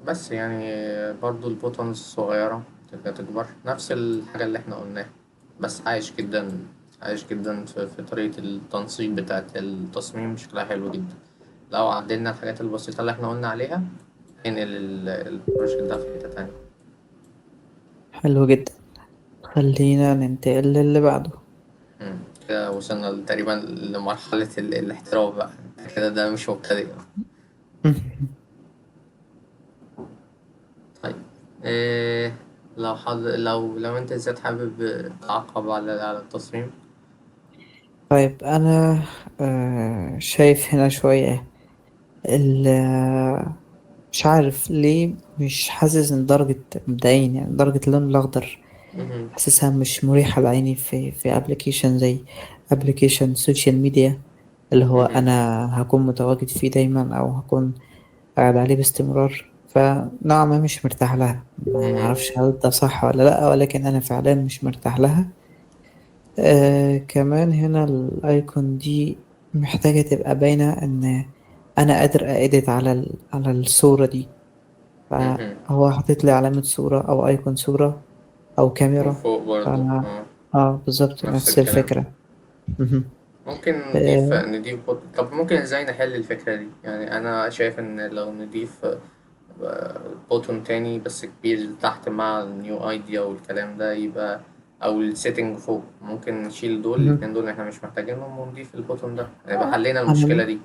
بس يعني برضو ال buttons الصغيرة تبقى تكبر، نفس الحاجة اللي احنا قلناها، بس عايش جدا، عايش جدا في طريقة التنسيق بتاعة التصميم، شكلها حلو جدا. لو عدلنا الحاجات البسيطة اللي احنا قلنا عليها ننقل ال project ده في حتة تانية. حلو جدا، خلينا ننتقل للي بعده. كده وصلنا تقريبا لمرحلة الاحتراف بقى كده، ده مش مبتدئ. طيب إيه، لو حد لو لو انت ازاي حابب تعقب على التصميم؟ طيب انا شايف هنا شوية مش عارف ليه مش حاسس ان درجة، مبدئيا يعني درجة اللون الاخضر حاسسها مش مريحة لعيني في application زي application social media، اللي هو انا هكون متواجد فيه دايما او هكون قاعد عليه باستمرار، فنوعا ما مش مرتاح لها. ما اعرفش هل ده صح ولا لا، ولكن انا فعلا مش مرتاح لها. كمان هنا ال icon دي محتاجة تبقى باينة ان انا قادر edit على الصورة دي، فهو حاطط لي علامة صورة او icon صورة او كاميرا. وفوق برضو. بالظبط نفس الفكرة. ممكن نضيف طب ممكن ازاي نحل الفكرة دي؟ يعني انا شايف ان لو نضيف button تاني بس كبير تحت مع ال new idea والكلام ده يبقى، او ال setting فوق، ممكن نشيل دول الاثنين دول احنا مش محتاجينهم ونضيف ال button ده، يبقى حلينا المشكلة دي.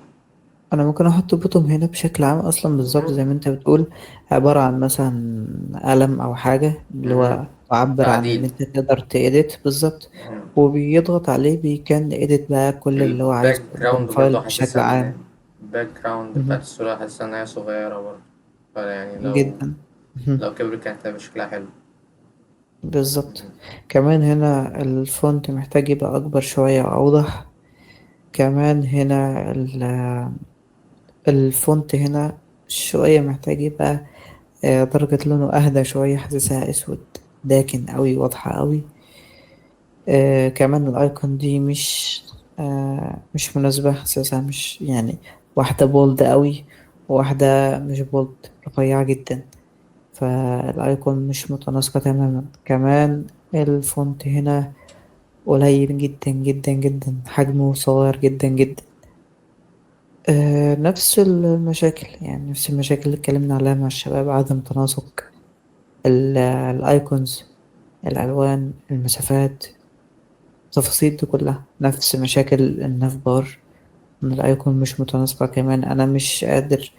انا ممكن احط button هنا بشكل عام اصلا بالظبط زي ما انت بتقول، عبارة عن مثلا قلم او حاجة اللي هو تعبر عن ان انت تقدر ت edit بالظبط، وبيضغط عليه بي can edit بقى كل اللي هو عايزه. ال background برضه بشكل عام، ال background بتاعت الصورة حاسس ان هي صغيرة برضه، فيعني لو جدا لو كبرت كانت هتبقى شكلها حلو. بالظبط. كمان هنا ال font محتاج يبقى اكبر شوية واوضح. كمان هنا ال font هنا شوية محتاج يبقى درجة لونه أهدى شوية، حاسسها أسود داكن أوي، واضحة أوي. كمان ال icon دي مش مناسبة، حاسسها مش يعني واحدة bold أوي وواحدة مش bold، رفيعة جدا، فال icon مش متناسقة تماما. كمان ال font هنا قليل جدا جدا جدا، حجمه صغير جدا جدا. نفس المشاكل، يعني نفس المشاكل اللي اتكلمنا عليها مع الشباب، عدم تناسق ال icons، الالوان، المسافات، التفاصيل دي كلها نفس مشاكل ال nav bar، ان ال icon مش متناسقة. كمان انا مش قادر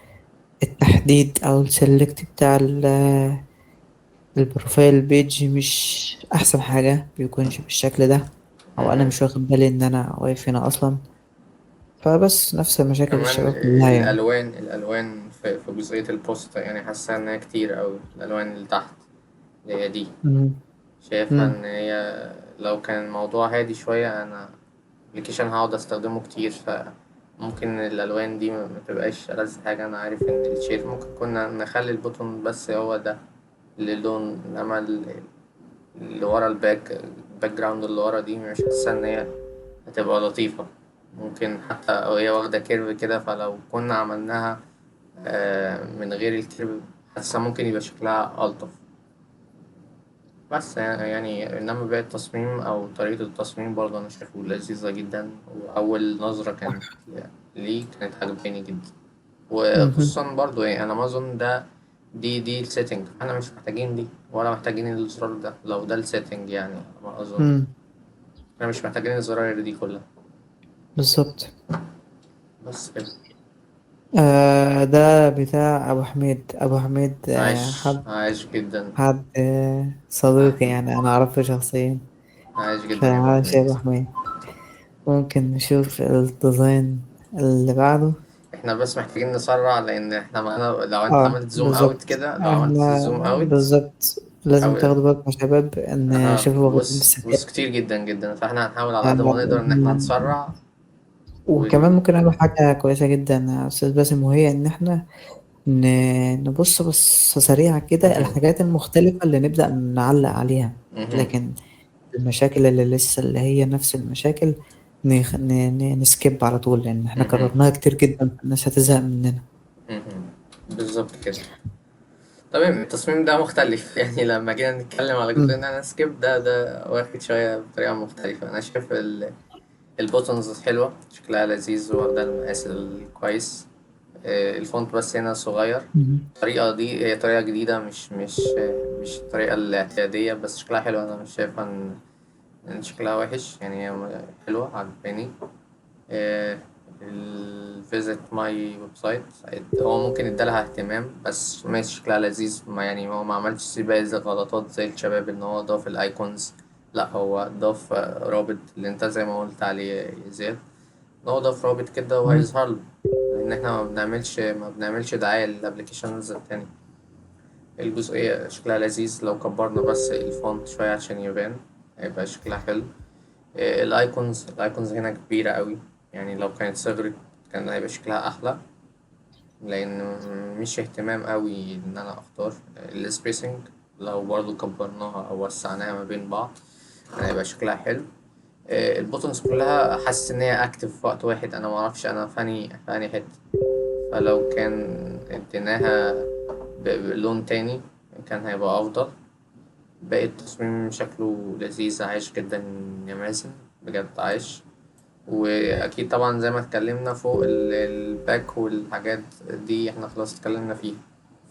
التحديد او ال select بتاع ال profile page مش احسن حاجة، بيكونش بالشكل ده، او انا مش واخد بالي ان انا واقف هنا اصلا. فبس نفس المشاكل الشباب كلها يعني. الألوان في جزئية ال post يعني حاسة إنها كتير أوي، الألوان اللي تحت اللي هي دي شايفها إن هي لو كان الموضوع هادي شوية، أنا application هقعد أستخدمه كتير، فممكن الألوان دي ما تبقاش ألذ حاجة. أنا عارف إن ال share ممكن كنا نخلي ال button بس هو ده للون، إنما اللي ورا ال background اللي ورا دي مش حاسة إن هي هتبقى لطيفة. ممكن حتى هي واخدة curve كده، فلو كنا عملناها من غير ال curve حاسة ممكن يبقى شكلها ألطف. بس يعني إنما باقي التصميم أو طريقة التصميم برضه أنا شايفه لذيذة جدا، وأول نظرة كانت ليه كانت عجباني جدا. وخصوصا برضه يعني أنا ما أظن ده دي ال setting، احنا مش محتاجين دي ولا محتاجين الزرار ده لو ده ال setting، يعني ما أظن احنا مش محتاجين الزراير دي كلها. بالظبط. بس كده. ده بتاع أبو حميد. أبو حميد عايش حد عايش جدا. حد صديقي يعني، أنا أعرفه شخصيا. عايش جدا يا أبو فعاش يا حميد. أبو حميد. ممكن نشوف ال design اللي بعده. احنا بس محتاجين نسرع، لان احنا معانا، لو انت عملت zoom out بالظبط. كده، لو عملت zoom احنا out بالظبط لازم أو تاخدوا بالكم يا شباب ان شوفوا واخدين بص مسافات. بص كتير جدا جدا، فاحنا هنحاول على قد ما نقدر ان احنا نسرع. وكمان ممكن نعمل حاجة كويسة جدا يا أستاذ باسم، وهي إن احنا نبص بصة سريعة كده الحاجات المختلفة اللي نبدأ نعلق عليها، لكن المشاكل اللي لسه اللي هي نفس المشاكل ن skip على طول، لأن احنا كررناها كتير جدا، الناس هتزهق مننا. بالظبط كده. تمام. التصميم ده مختلف يعني لما جينا نتكلم على جزء ان انا skip ده واخد شوية بطريقة مختلفة. انا شايف ال buttons حلوة، شكلها لذيذ، واخدة المقاس الكويس. ال font بس هنا صغير. الطريقة دي هي طريقة جديدة، مش الطريقة الاعتيادية، بس شكلها حلو. أنا مش شايفها إن شكلها وحش يعني، هي حلوة عجباني. ال visit my website هو ممكن ادالها اهتمام، بس ماشي شكلها لذيذ. ما يعني هو ما عملش باقي غلطات زي الشباب ان هو ضاف ال icons، لا هو ضاف رابط اللي انت زي ما قلت عليه يا زياد، ان هو ضاف رابط كده وهيظهر له، لان احنا ما بنعملش دعاية لل applications التانية. الجزئية شكلها لذيذ، لو كبرنا بس ال font شوية عشان يبان هيبقى شكلها حلو. ال icons هنا كبيرة قوي، يعني لو كانت صغرت كان هيبقى شكلها احلى، لان مش اهتمام قوي ان انا اختار ال spacing. لو برضو كبرناها او وسعناها ما بين بعض كان هيبقى شكلها حلو. ال buttons كلها حاسس ان هي active في وقت واحد، انا معرفش انا في انهي حته، فلو كان اديناها بلون تاني كان هيبقى افضل. باقي التصميم شكله لذيذ، عايش جدا يا مازن، بجد عايش. واكيد طبعا زي ما اتكلمنا فوق ال back والحاجات دي احنا خلاص اتكلمنا فيها،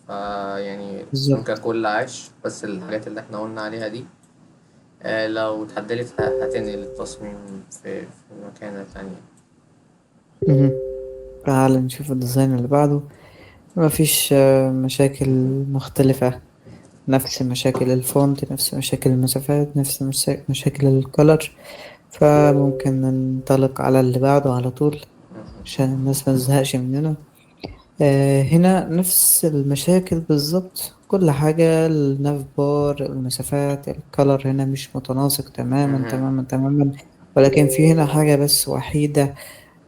فيعني التصميم ككل عايش، بس الحاجات اللي احنا قلنا عليها دي لو اتعدلت هتنقل التصميم في مكانة تانية. تعال نشوف ال design اللي بعده. مفيش مشاكل مختلفة، نفس مشاكل ال font، نفس مشاكل المسافات، نفس مشاكل ال color، فممكن ننطلق على اللي بعده على طول عشان الناس ما تزهقش مننا. هنا نفس المشاكل بالظبط، كل حاجة، ال nav bar، المسافات، ال color هنا مش متناسق تماما تماما تماما. ولكن في هنا حاجة بس وحيدة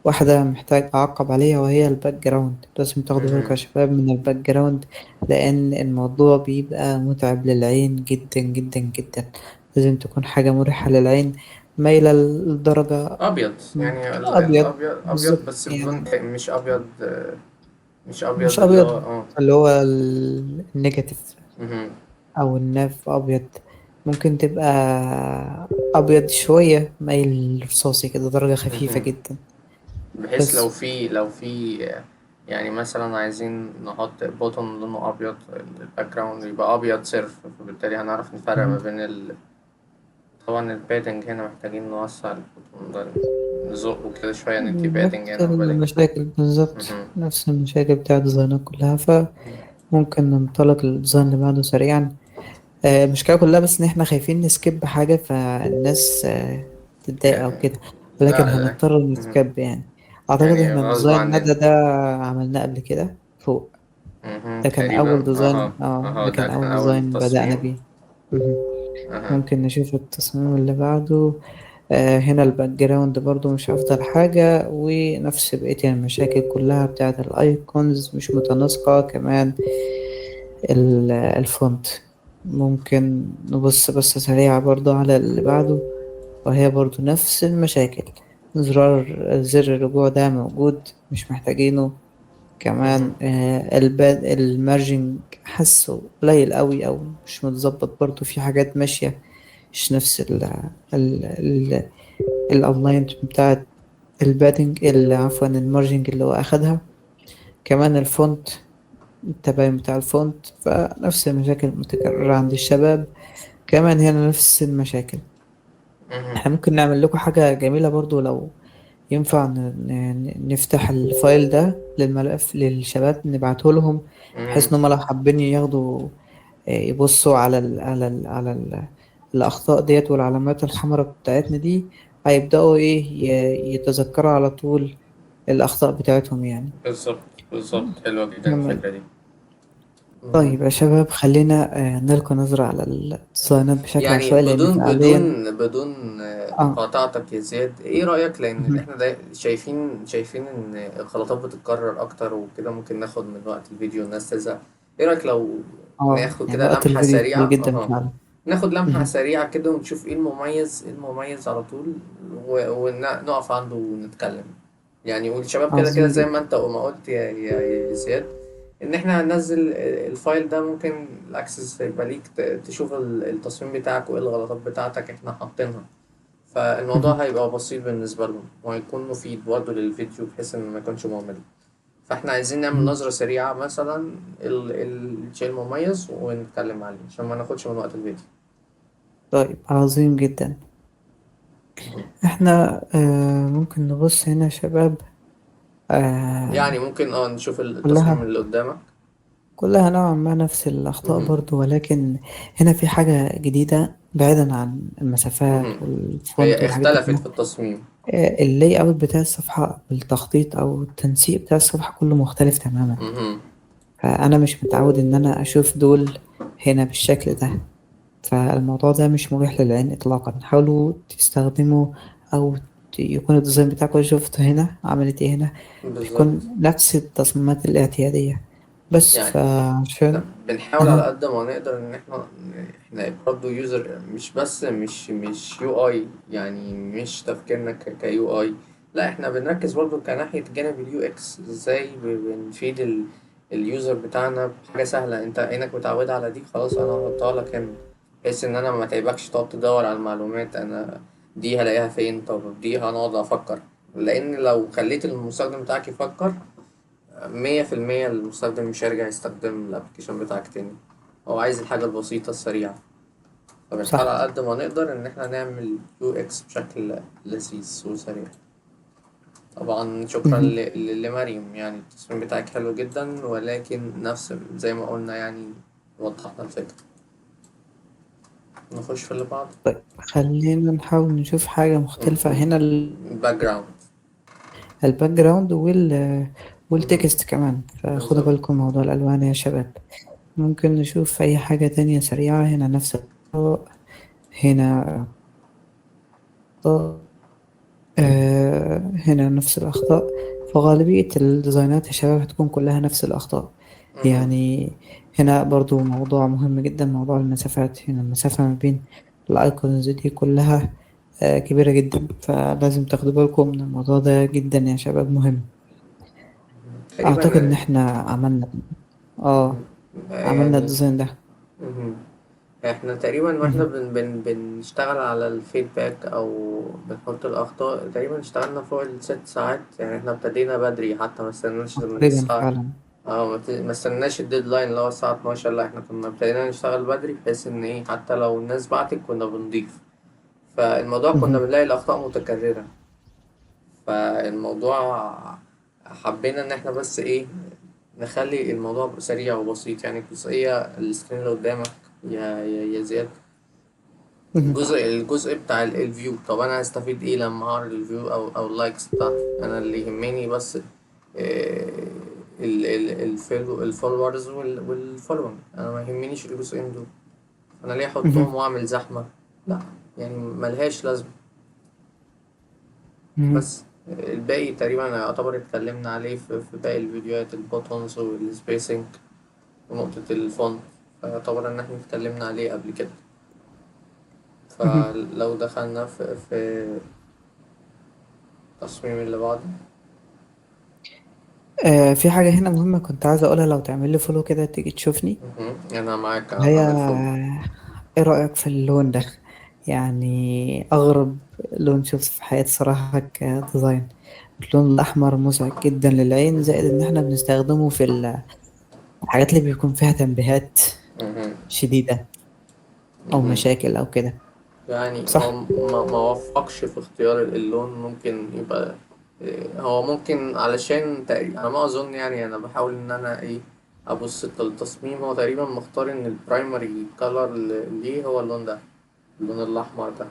واحدة محتاج أعقب عليها، وهي ال background. لازم تاخدوا بالكم يا شباب من ال background، لأن الموضوع بيبقى متعب للعين جدا جدا جدا. لازم تكون حاجة مريحة للعين، مايلة لدرجة أبيض، يعني أبيض. الأبيض، أبيض بالظبط بس يعني. بلون تاني، مش أبيض، مش أبيض مش اللي أبيض هو اللي هو ال negative أو ال nav أبيض، ممكن تبقى أبيض شوية مايل رصاصي كده، درجة خفيفة جدا، بحيث بس. لو في يعني مثلا عايزين نحط button لونه أبيض، ال background يبقى أبيض صرف، فبالتالي هنعرف نفرق ما بين طبعا ال padding هنا محتاجين نوسع ال button ده، نزقه كده شوية، ندي padding نفس هنا و padding. المشاكل بالظبط، نفس المشاكل بتاع ال design ات كلها. فممكن ننطلق لل design اللي بعده سريعا. المشكلة كلها بس إن إحنا خايفين ن skip حاجة فالناس تتضايق أو كده، ولكن هنضطر ن skip يعني. أعتقد إحنا غصب design عننا. ندى ده عملناه قبل كده فوق. ده كان تقريباً. أول design. ده كان ده كان أول أول design بدأنا تصميم. بيه. ممكن نشوف التصميم اللي بعده. هنا ال background برضو مش أفضل حاجة، ونفس بقية المشاكل كلها بتاعة ال icons مش متناسقة، كمان ال font. ممكن نبص بس سريعة برضو على اللي بعده، وهي برضو نفس المشاكل. زر الرجوع ده موجود مش محتاجينه كمان. ال margin حاسه قليل قوي او مش متظبط برضو، في حاجات ماشية مش نفس ال alignment بتاعت ال padding، عفوا ال margin اللي هو اخدها. كمان ال font، التباين بتاع ال font، فنفس المشاكل المتكررة عند الشباب. كمان هنا نفس المشاكل. احنا ممكن نعمل لكم حاجة جميلة برضو لو ينفع نفتح ال file ده للملف للشباب نبعته لهم، بحيث مم. ان هم لو حابين ياخدوا يبصوا على ال على ال على ال الأخطاء ديت والعلامات الحمراء بتاعتنا دي، هيبدأوا ايه يتذكروا على طول الأخطاء بتاعتهم يعني. بالظبط بالظبط، حلوة جدا نعم. الفكرة دي. مهم. طيب يا شباب، خلينا نلقي نظرة على ال designات بشكل يعني عشوائي، لأن بدون فعليا بدون بدون اه مقاطعتك يا زياد، ايه رأيك؟ لان مهم. احنا ده شايفين ان الغلطات بتتكرر اكتر وكده، ممكن ناخد من وقت الفيديو الناس تزهق. ايه رأيك لو اه ناخد يعني كده وقت لمحة الفيديو طويل سريعة؟ جدا فعلا. ناخد لمحة مهم. سريعة كده ونشوف ايه المميز، ايه المميز على طول، ونقف عنده ونتكلم. يعني والشباب كده كده عظيم زي ما جدا. انت وما قلت يا زياد، ان احنا هننزل ال file ده، ممكن ال access يبقى ليك تشوف التصميم بتاعك وايه الغلطات بتاعتك احنا حاطينها. فالموضوع مهم. هيبقى بسيط بالنسبة لهم، وهيكون مفيد برضه للفيديو بحيث انه ما يكونش ممل. فاحنا عايزين نعمل مهم. نظرة سريعة مثلا الشيء المميز ونتكلم عليه عشان ما ناخدش من وقت الفيديو. طيب عظيم جدا. مهم. احنا ممكن نبص هنا يا شباب. يعني آه ممكن نشوف التصميم كلها اللي قدامك. كلها نوعا ما نفس الأخطاء مهم. برضو، ولكن هنا في حاجة جديدة بعيدا عن المسافات مهم. وال font هي والحاجات دي اختلفت كلها. في التصميم. ال layout بتاع الصفحة، التخطيط أو التنسيق بتاع الصفحة كله مختلف تماما. مهم. فأنا مش متعود إن أنا أشوف دول هنا بالشكل ده، فالموضوع ده مش مريح للعين إطلاقا. حاولوا تستخدموا أو يكون ال design بتاعكم، شفت هنا عملت إيه هنا، بيكون بالظبط. نفس التصميمات الاعتيادية بس. يعني فعشان احنا بنحاول على أها. قد ما نقدر ان احنا برضه user، مش بس مش UI، يعني مش تفكيرنا ك UI، لا احنا بنركز برضه كناحية جانب ال UX، ازاي بنفيد ال user بتاعنا بحاجة سهلة انت عينك متعودة على دي، خلاص انا هحطها لك هنا، بحيث ان انا ما تعبكش تقعد تدور على المعلومات، انا دي هلاقيها فين، طب دي هنقعد افكر. لان لو خليت المستخدم بتاعك يفكر 100% المستخدم مش هيرجع يستخدم ال application بتاعك تاني. هو عايز الحاجة البسيطة السريعة. فبنحاول صح. على قد ما نقدر إن احنا نعمل UX بشكل لذيذ وسريع. طبعا شكرا مهم. لمريم، يعني التصميم بتاعك حلو جدا، ولكن نفس زي ما قلنا يعني وضحنا الفكرة. نخش في اللي بعده. طيب خلينا نحاول نشوف حاجة مختلفة هنا. ال background. ال background وال text كمان، فخدوا بالظبط. بالكم موضوع الألوان يا شباب. ممكن نشوف أي حاجة تانية سريعة. هنا نفس الطرق، هنا أخطاء، هنا نفس الأخطاء. فغالبية ال designات يا شباب هتكون كلها نفس الأخطاء. يعني هنا برضو موضوع مهم جدا، موضوع المسافات. هنا المسافة ما بين ال icons دي كلها كبيرة جدا، فلازم تاخدوا بالكم من الموضوع ده جدا يا شباب، مهم. أعتقد إن تقريبا إحنا عملنا عملنا يعني ال design ده. مهم. احنا تقريبا واحنا مهم. بن بن بنشتغل على ال feedback او بنحط الاخطاء، تقريبا اشتغلنا فوق ال6 ساعات. يعني احنا ابتدينا بدري، حتى ما استناش من تقريبا الساعة، فعلا. ما استناش ال deadline اللي هو الساعة 12، لا احنا كنا ابتدينا نشتغل بدري بحيث ان ايه حتى لو الناس بعتت كنا بنضيف. فالموضوع كنا مهم. بنلاقي الاخطاء متكررة، فالموضوع حبينا ان احنا بس ايه نخلي الموضوع سريع وبسيط. يعني الجزئية ال screen اللي قدامك يا زياد، مهم. الجزء بتاع ال view، طب انا هستفيد ايه لما اعرض ال view او ال likes بتاعتي؟ انا اللي يهمني بس ال followers وال following، انا ما يهمنيش الجزئين دول، انا ليه احطهم مهم. واعمل زحمة؟ لا يعني ملهاش لازمة. مهم. بس الباقي تقريبا يعتبر اتكلمنا عليه في باقي الفيديوهات، ال buttons وال spacing ونقطة ال font، فيعتبر ان احنا اتكلمنا عليه قبل كده. مهم. فلو دخلنا في التصميم اللي بعده. في حاجة هنا مهمة كنت عايز أقولها، لو تعمل لي follow كده تيجي تشوفني. مهم. انا معاك، هي عامل follow. إيه رأيك في اللون ده؟ يعني أغرب لون شفته في حياتي صراحة ك design. اللون الأحمر مزعج جدا للعين، زائد إن إحنا بنستخدمه في الحاجات اللي بيكون فيها تنبيهات مهم. شديدة أو مهم. مشاكل أو كده، يعني صح؟ هو ما وفقش في اختيار اللون، ممكن يبقى هو ممكن علشان تقريبا انا ما اظن، يعني انا بحاول ان انا ايه ابص للتصميم، هو تقريبا مختار ان ال primary color ليه هو اللون ده، اللون الاحمر ده.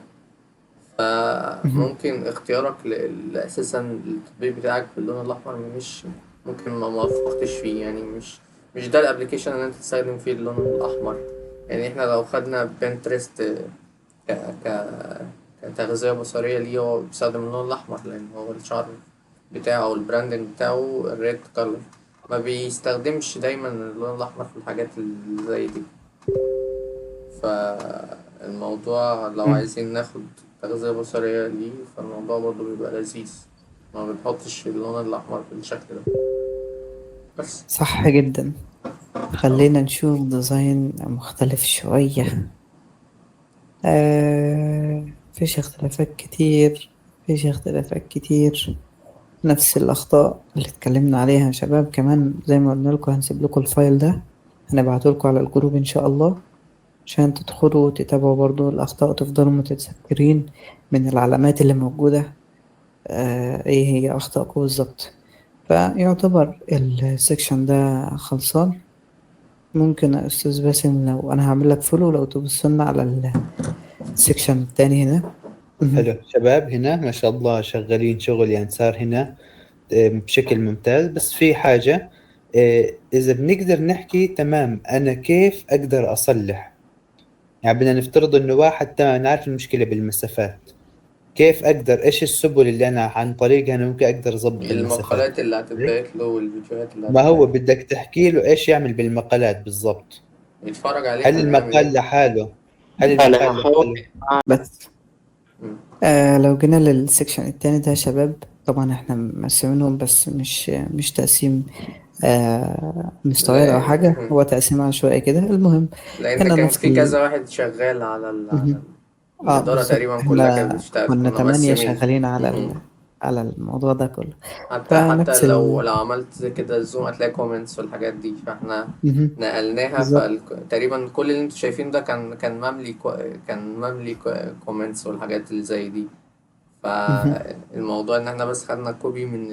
مهم. فممكن اختيارك اساسا التطبيق بتاعك باللون الاحمر مش ممكن ما موفقتش فيه، يعني مش ده ال application اللي انت تستخدم فيه اللون الاحمر. يعني احنا لو خدنا بنترست ك ك كتغذية بصرية ليه، هو بيستخدم اللون الأحمر لأن هو الشعر بتاعه أو ال branding بتاعه ال red color، ما بيستخدمش دايما اللون الأحمر في الحاجات اللي زي دي. فالموضوع لو مم. عايزين ناخد تغذية بصرية ليه فالموضوع برضه بيبقى لذيذ، ما بنحطش اللون الأحمر بالشكل ده بس. صح جدا. اه خلينا نشوف design مختلف شوية. مفيش اختلافات كتير، مفيش اختلافات كتير، نفس الأخطاء اللي اتكلمنا عليها يا شباب. كمان زي ما قلنا لكم هنسيب لكم ال file ده، هنبعته لكم على ال group إن شاء الله عشان تدخلوا وتتابعوا برضو الأخطاء وتفضلوا متذكرين من العلامات اللي موجودة ايه هي أخطائكم بالظبط. فيعتبر ال section ده خلصان. ممكن يا أستاذ باسم لو أنا هعمل لك follow لو تبص لنا على ال section التاني هنا. مهم. حلو شباب، هنا ما شاء الله شغالين شغل، يعني صار هنا بشكل ممتاز. بس في حاجة، إذا بنقدر نحكي تمام أنا كيف أقدر أصلح، يعني بدنا نفترض إنه واحد تمام أنا عارف المشكلة بالمسافات، كيف أقدر، إيش السبل اللي أنا عن طريقها أنا ممكن أقدر أظبط المسافات؟ المقالات اللي هتتبعت له والفيديوهات اللي ما هو هتتبعت بدك تحكي له إيش يعمل بالمقالات بالضبط. يتفرج عليها هل ويعمل المقال ايه. لحاله، هل انا المقال هحاول لحاله بس مم. لو جينا لل section التاني ده يا شباب، طبعا احنا مقسمينهم بس مش تقسيم مستويات او لا حاجة، هو تقسيم عشوائي كده. المهم لان هنا كان نفس في كذا واحد شغال على على مهم. الإدارة بالظبط، تقريبا كلها كانت احنا بتشتغل، كنا كنا 8 مقسمين. شغالين على مهم. على الموضوع ده كله. حتى حتى فنفس لو لو عملت كده zoom هتلاقي comments والحاجات دي، فاحنا مهم. نقلناها. بالظبط. فتقريبا كل اللي انتوا شايفينه ده كان مملي كان مملي comments والحاجات اللي زي دي. مهم. فالموضوع ان احنا بس خدنا copy من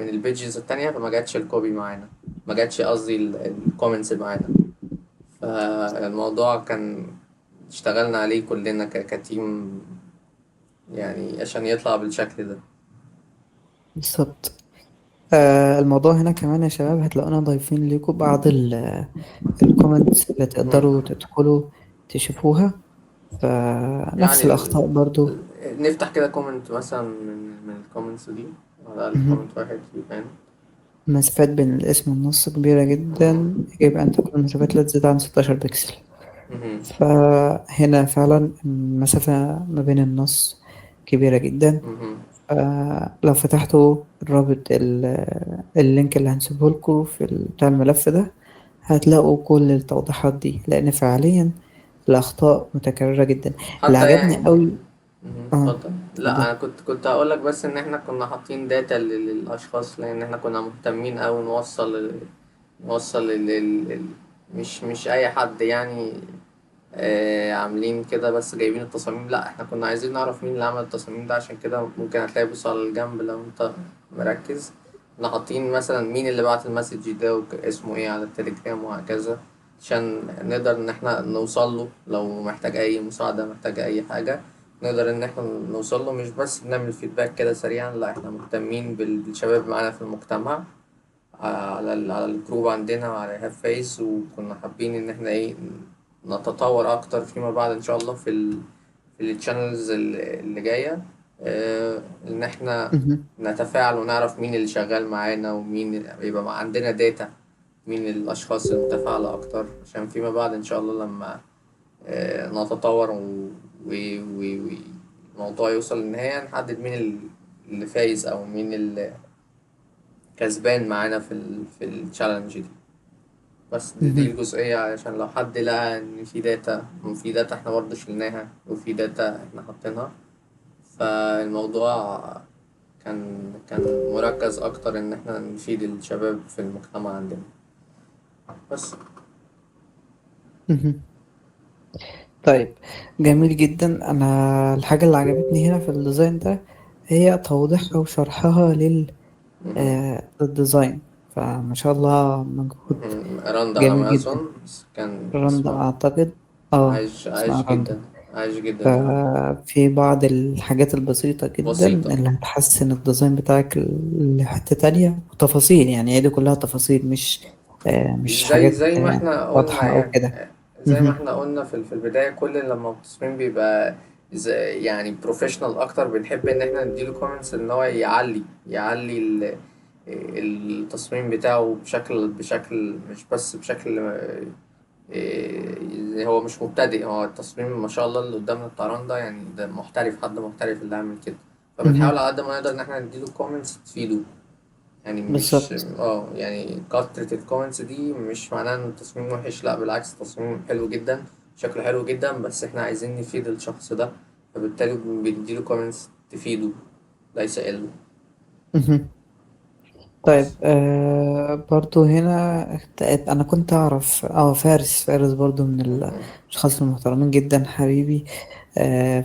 ال pages التانية، فما جاتش ال copy معانا، ما جاتش قصدي ال comments معانا. فالموضوع كان اشتغلنا عليه كلنا ك team يعني عشان يطلع بالشكل ده. بالظبط. الموضوع هنا كمان يا شباب هتلاقونا ضايفين لكم بعض ال comments اللي مم. تقدروا تدخلوا تشوفوها، فنفس يعني الأخطاء برضو. نفتح كده comment مثلا من ال comments دي، على الأقل مهم. comment واحد يبان. المسافات بين الاسم والنص كبيرة جدا، يجب أن تكون المسافات لا تزيد عن 16 بكسل. مهم. فهنا فعلا المسافة ما بين النص كبيرة جدا. مهم. لو فتحتوا الرابط ال link اللي هنسيبه لكم في بتاع الملف ده هتلاقوا كل التوضيحات دي، لأن فعليا الأخطاء متكررة جدا. اللي حتى عجبني يعني قوي مهم. اه اتفضل. لا اتفضل. انا كنت هقول لك بس ان احنا كنا حاطين data للاشخاص، لان احنا كنا مهتمين اوي نوصل مش اي حد يعني عاملين كده بس جايبين التصاميم، لا احنا كنا عايزين نعرف مين اللي عمل التصاميم ده. عشان كده ممكن هتلاقي بص على الجنب لو انت مركز، احنا حاطين مثلا مين اللي بعت ال message ده واسمه ايه على التليجرام وهكذا، عشان نقدر ان احنا نوصل له لو محتاج اي مساعدة، محتاج اي حاجة نقدر ان احنا نوصل له، مش بس بنعمل feedback كده سريعا، لا احنا مهتمين بالشباب معانا في المجتمع على على ال group عندنا وعلى هاف فيس، وكنا حابين ان احنا ايه نتطور اكتر فيما بعد ان شاء الله في ال channels اللي جايه، ان احنا مهم. نتفاعل ونعرف مين اللي شغال معانا ومين يبقى عندنا data مين الاشخاص المتفاعله اكتر، عشان فيما بعد ان شاء الله لما نتطور والموضوع يوصل للنهايه نحدد مين اللي فايز او مين اللي كسبان معانا في ال challenge دي. بس دي مهم. الجزئية، عشان لو حد لقى إن في data إحنا برضه شلناها وفي data إحنا حاطينها، فالموضوع كان مركز أكتر إن إحنا نفيد الشباب في المجتمع عندنا بس. مهم. طيب جميل جدا. انا الحاجة اللي عجبتني هنا في ال design ده هي توضيحها وشرحها مهم. لل design. فما شاء الله مجهود رندا على جميل ما جدا. أظن، بس كان رندا اسمها أعتقد، اه عايش اسمها عايش رندا. جدا، عايش جدا فعلا. ففي بعض الحاجات البسيطة جدا بسيطة. اللي هتحسن ال design بتاعك لحتة تانية، وتفاصيل يعني هي دي كلها تفاصيل، مش زي حاجات زي ما احنا قلنا واضحة أو يعني، كده. زي ما مهم. احنا قلنا في البداية، كل لما التصميم بيبقى زي يعني professional اكتر، بنحب ان احنا نديله comments ان هو يعلي التصميم بتاعه بشكل مش بس بشكل إيه، هو مش مبتدئ، هو التصميم ما شاء الله اللي قدامنا بتاع رندا يعني ده محترف، حد محترف اللي عامل كده. فبنحاول مهم. على قد ما نقدر ان احنا نديله comments تفيده، يعني مش بالظبط. يعني كترة ال comments دي مش معناها ان التصميم وحش، لا بالعكس التصميم حلو جدا، شكله حلو جدا، بس احنا عايزين نفيد الشخص ده، فبالتالي بنديله comments تفيده ليس إلا. مهم. طيب بس برضو هنا انا كنت اعرف فارس برضو من الاشخاص المحترمين جدا حبيبي.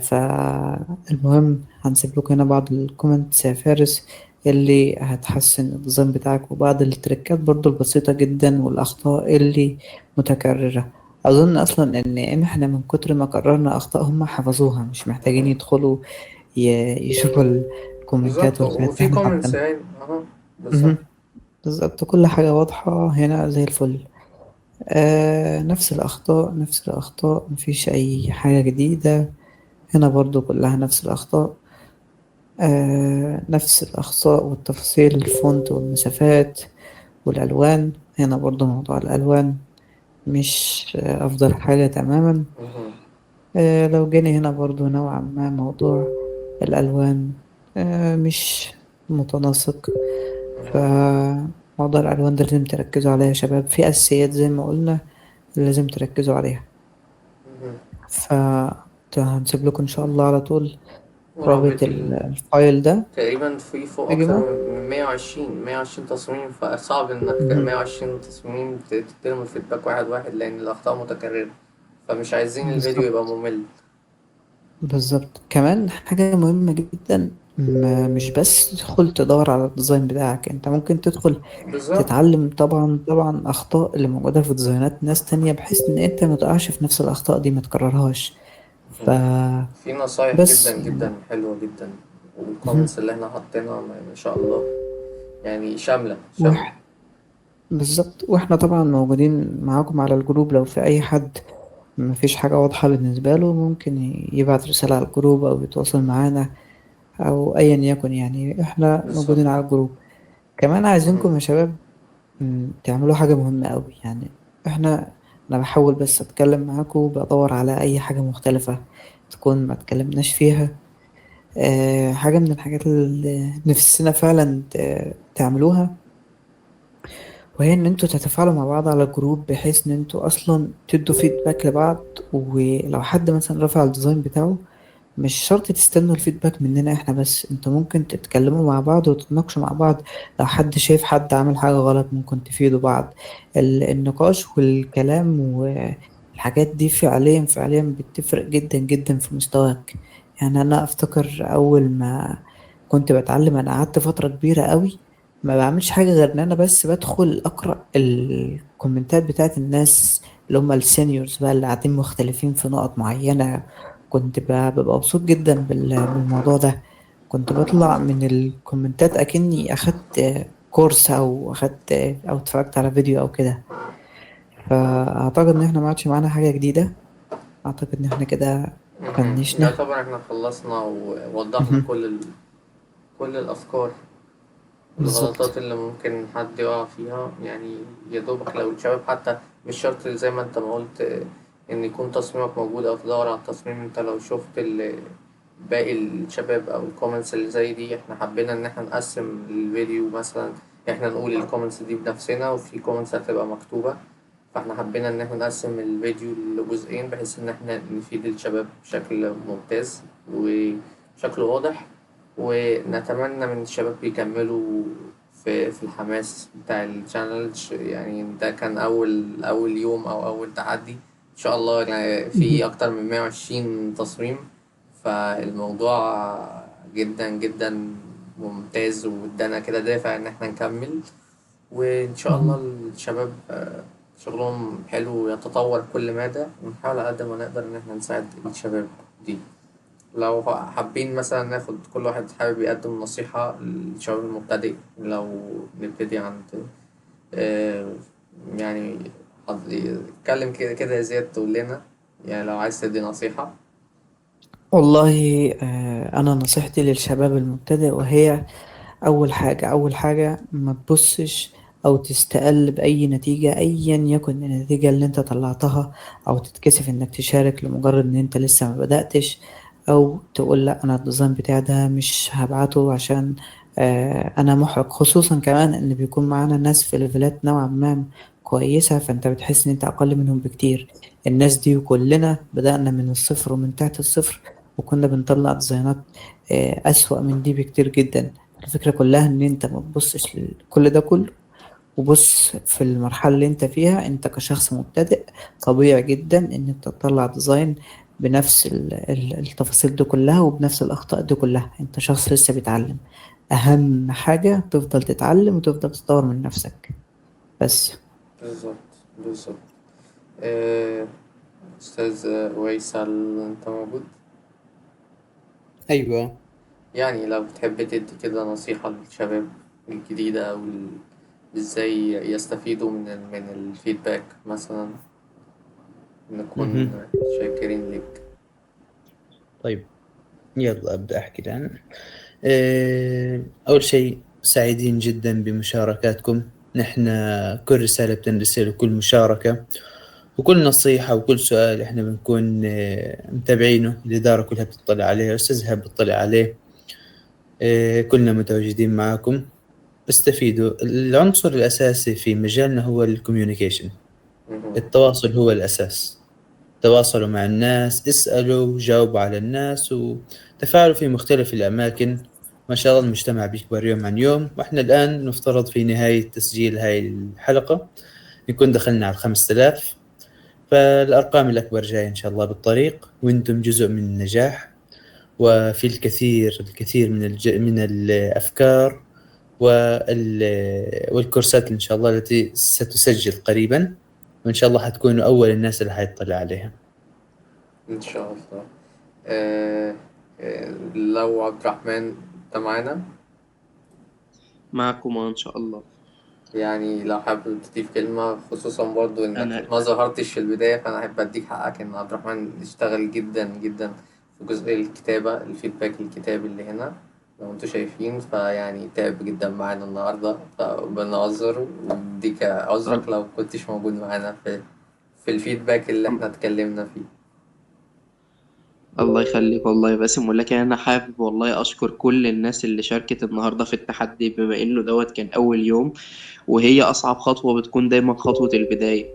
فالمهم هنسيب لكم هنا بعض ال comments يا فارس اللي هتحسن ال design بتاعك، وبعض التريكات برضو البسيطة جدا والأخطاء اللي متكررة. أظن أصلا إن إحنا من كتر ما كررنا أخطاء هم حفظوها، مش محتاجين يدخلوا يشوفوا الكومنتات بالظبط، والحاجات اللي وفي إحنا comments حاطينها. يعني اهو بالظبط. مهم. بالظبط، كل حاجة واضحة هنا زي الفل. نفس الأخطاء، نفس الأخطاء، مفيش أي حاجة جديدة هنا، برضو كلها نفس الأخطاء. نفس الأخطاء والتفاصيل، ال font والمسافات والألوان. هنا برضو موضوع الألوان مش أفضل حاجة تماما. مهم. لو جينا هنا برضو نوعا ما موضوع الألوان مش متناسق. مهم. فموضوع الألوان ده لازم تركزوا عليها يا شباب، في أساسيات زي ما قلنا لازم تركزوا عليها. مهم. فهنسيب لكم إن شاء الله على طول رابط ورابط ال file ده تقريبا في فوق يا أكتر جماعة. من 120 تصميم، فصعب إنك مهم. 120 تصميم تديلهم ال feedback واحد واحد، لأن الأخطاء متكررة، فمش عايزين الفيديو يبقى بالظبط. ممل. بالظبط. كمان حاجة مهمة جدا، مش بس تدخل تدور على ال design بتاعك، انت ممكن تدخل بالظبط. تتعلم طبعا طبعا أخطاء اللي موجودة في ديزاينات ناس تانية، بحيث ان انت ما تقعش في نفس الأخطاء دي، ما تكررهاش. ف في نصايح بس جدا يعني جدا حلوة جدا، مهم. وال comments اللي احنا حاطينها ما شاء الله يعني شاملة شاملة. بالظبط. واحنا طبعا موجودين معاكم على ال group، لو في اي حد مفيش حاجة واضحة بالنسبة له ممكن يبعت رسالة على ال group او يتواصل معانا او ايا يكن، يعني احنا موجودين بالظبط. على ال group. كمان عايزينكم مهم. يا شباب تعملوا حاجة مهمة قوي. يعني انا بحاول بس اتكلم معاكم، بدور على اي حاجة مختلفة تكون ما اتكلمناش فيها. حاجة من الحاجات اللي نفسنا فعلا تعملوها، وهي ان انتوا تتفاعلوا مع بعض على ال group، بحيث ان انتوا اصلا تدوا feedback لبعض. ولو حد مثلا رفع ال design بتاعه، مش شرط تستنوا ال feedback مننا احنا بس، انتوا ممكن تتكلموا مع بعض وتتناقشوا مع بعض. لو حد شايف حد عامل حاجة غلط ممكن تفيدوا بعض. النقاش والكلام والحاجات دي فعليا فعليا بتفرق جدا جدا في مستواك. يعني انا افتكر اول ما كنت بتعلم، انا قعدت فترة كبيرة قوي ما بعملش حاجة غير ان انا بس بدخل اقرأ الكومنتات بتاعت الناس اللي هم ال seniors بقى، اللي قاعدين مختلفين في نقط معينة. كنت ببقى مبسوط جدا بالموضوع ده. كنت بطلع من الكومنتات اكني اخدت course او اخدت او اتفرجت على فيديو او كده. فاعتقد ان احنا ما عادش معانا حاجة جديدة، اعتقد ان احنا كده مهم. فنشنا. يعتبر احنا خلصنا ووضحنا مهم. كل الأفكار والغلطات بالظبط. اللي ممكن حد يقع فيها. يعني يا دوبك لو الشباب حتى مش شرط زي ما انت ما قلت ان يكون تصميمك موجود او تدور على التصميم، انت لو شفت باقي الشباب او ال comments اللي زي دي، احنا حبينا ان احنا نقسم الفيديو، مثلا احنا نقول ال comments دي بنفسنا وفي comments هتبقى مكتوبة، فاحنا حبينا ان احنا نقسم الفيديو لجزئين بحيث ان احنا نفيد الشباب بشكل ممتاز وبشكل واضح. ونتمنى من الشباب يكملوا في الحماس بتاع ال challenge. يعني ده كان أول يوم أو أول تحدي، إن شاء الله يعني في مهم. أكتر من 120 تصميم، فالموضوع جدا جدا ممتاز، وادانا كده دافع إن احنا نكمل. وإن شاء الله الشباب شغلهم حلو ويتطور كل مدى، ونحاول على قد ما نقدر إن احنا نساعد الشباب دي. لو حابين مثلا ناخد كل واحد حابب يقدم نصيحة للشباب المبتدئ، لو نبتدي عند يعني اتكلم كده كده يا زياد، تقول لنا يعني لو عايز تدي نصيحة. والله أنا نصيحتي للشباب المبتدئ وهي أول حاجة ما تبصش أو تستقل بأي نتيجة أيا يكن النتيجة اللي أنت طلعتها، أو تتكسف إنك تشارك لمجرد إن أنت لسه ما بدأتش، أو تقول لأ أنا ال design بتاعي ده مش هبعته عشان أنا محرج، خصوصا كمان إن بيكون معانا ناس في level ات نوعا ما كويسة، فأنت بتحس إن أنت أقل منهم بكتير. الناس دي وكلنا بدأنا من الصفر ومن تحت الصفر، وكنا بنطلع design ات أسوأ من دي بكتير جدا. الفكرة كلها إن أنت ما تبصش لكل ده كله، وبص في المرحلة اللي أنت فيها. أنت كشخص مبتدئ طبيعي جدا إن أنت تطلع design بنفس التفاصيل دي كلها وبنفس الأخطاء دي كلها. أنت شخص لسه بيتعلم، أهم حاجة تفضل تتعلم وتفضل تطور من نفسك بس. بالظبط بالظبط. أستاذ ويسال أنت موجود؟ أيوة. يعني لو بتحب تدي كده نصيحة للشباب الجديدة أو إزاي يستفيدوا من ال feedback مثلا، نكون شاكرين لك. طيب يلا أبدأ أحكي الآن. أول شيء سعيدين جدا بمشاركاتكم. نحن كل رسالة بتنرسل وكل مشاركة وكل نصيحة وكل سؤال احنا بنكون متابعينه، الإدارة كلها بتطلع عليه، أستاذ إيهاب بتطلع عليه، كلنا متواجدين معاكم. استفيدوا. العنصر الأساسي في مجالنا هو ال communication، التواصل هو الأساس. تواصلوا مع الناس، اسألوا، جاوبوا على الناس، وتفاعلوا في مختلف الأماكن. ما شاء الله المجتمع بيكبر يوم عن يوم، وإحنا الآن نفترض في نهاية تسجيل هاي الحلقة نكون دخلنا على 5000، فالأرقام الأكبر جاية إن شاء الله بالطريق، وإنتم جزء من النجاح. وفي الكثير الكثير من الأفكار والكورسات إن شاء الله التي ستسجل قريبا، وإن شاء الله حتكونوا أول الناس اللي حيطلع عليها إن شاء الله. لو عبد الرحمن أنت معانا؟ معكم إن شاء الله. يعني لو حابب تضيف كلمة، خصوصا برضو إنك ما ظهرتش في البداية، فأنا أحب أديك حقك إن عبد الرحمن اشتغل جدا جدا في جزء الكتابة، الفيدباك الكتابي اللي هنا لو انتوا شايفين، فيعني تعب جدا معانا النهاردة، فبنعذره ونديك عذرك لو كنتش موجود معانا في الفيدباك اللي احنا اتكلمنا فيه. الله يخليك والله يا باسم، ولكن انا حابب والله اشكر كل الناس اللي شاركت النهارده في التحدي، بما انه دوت كان اول يوم، وهي اصعب خطوة بتكون دايما خطوة البداية.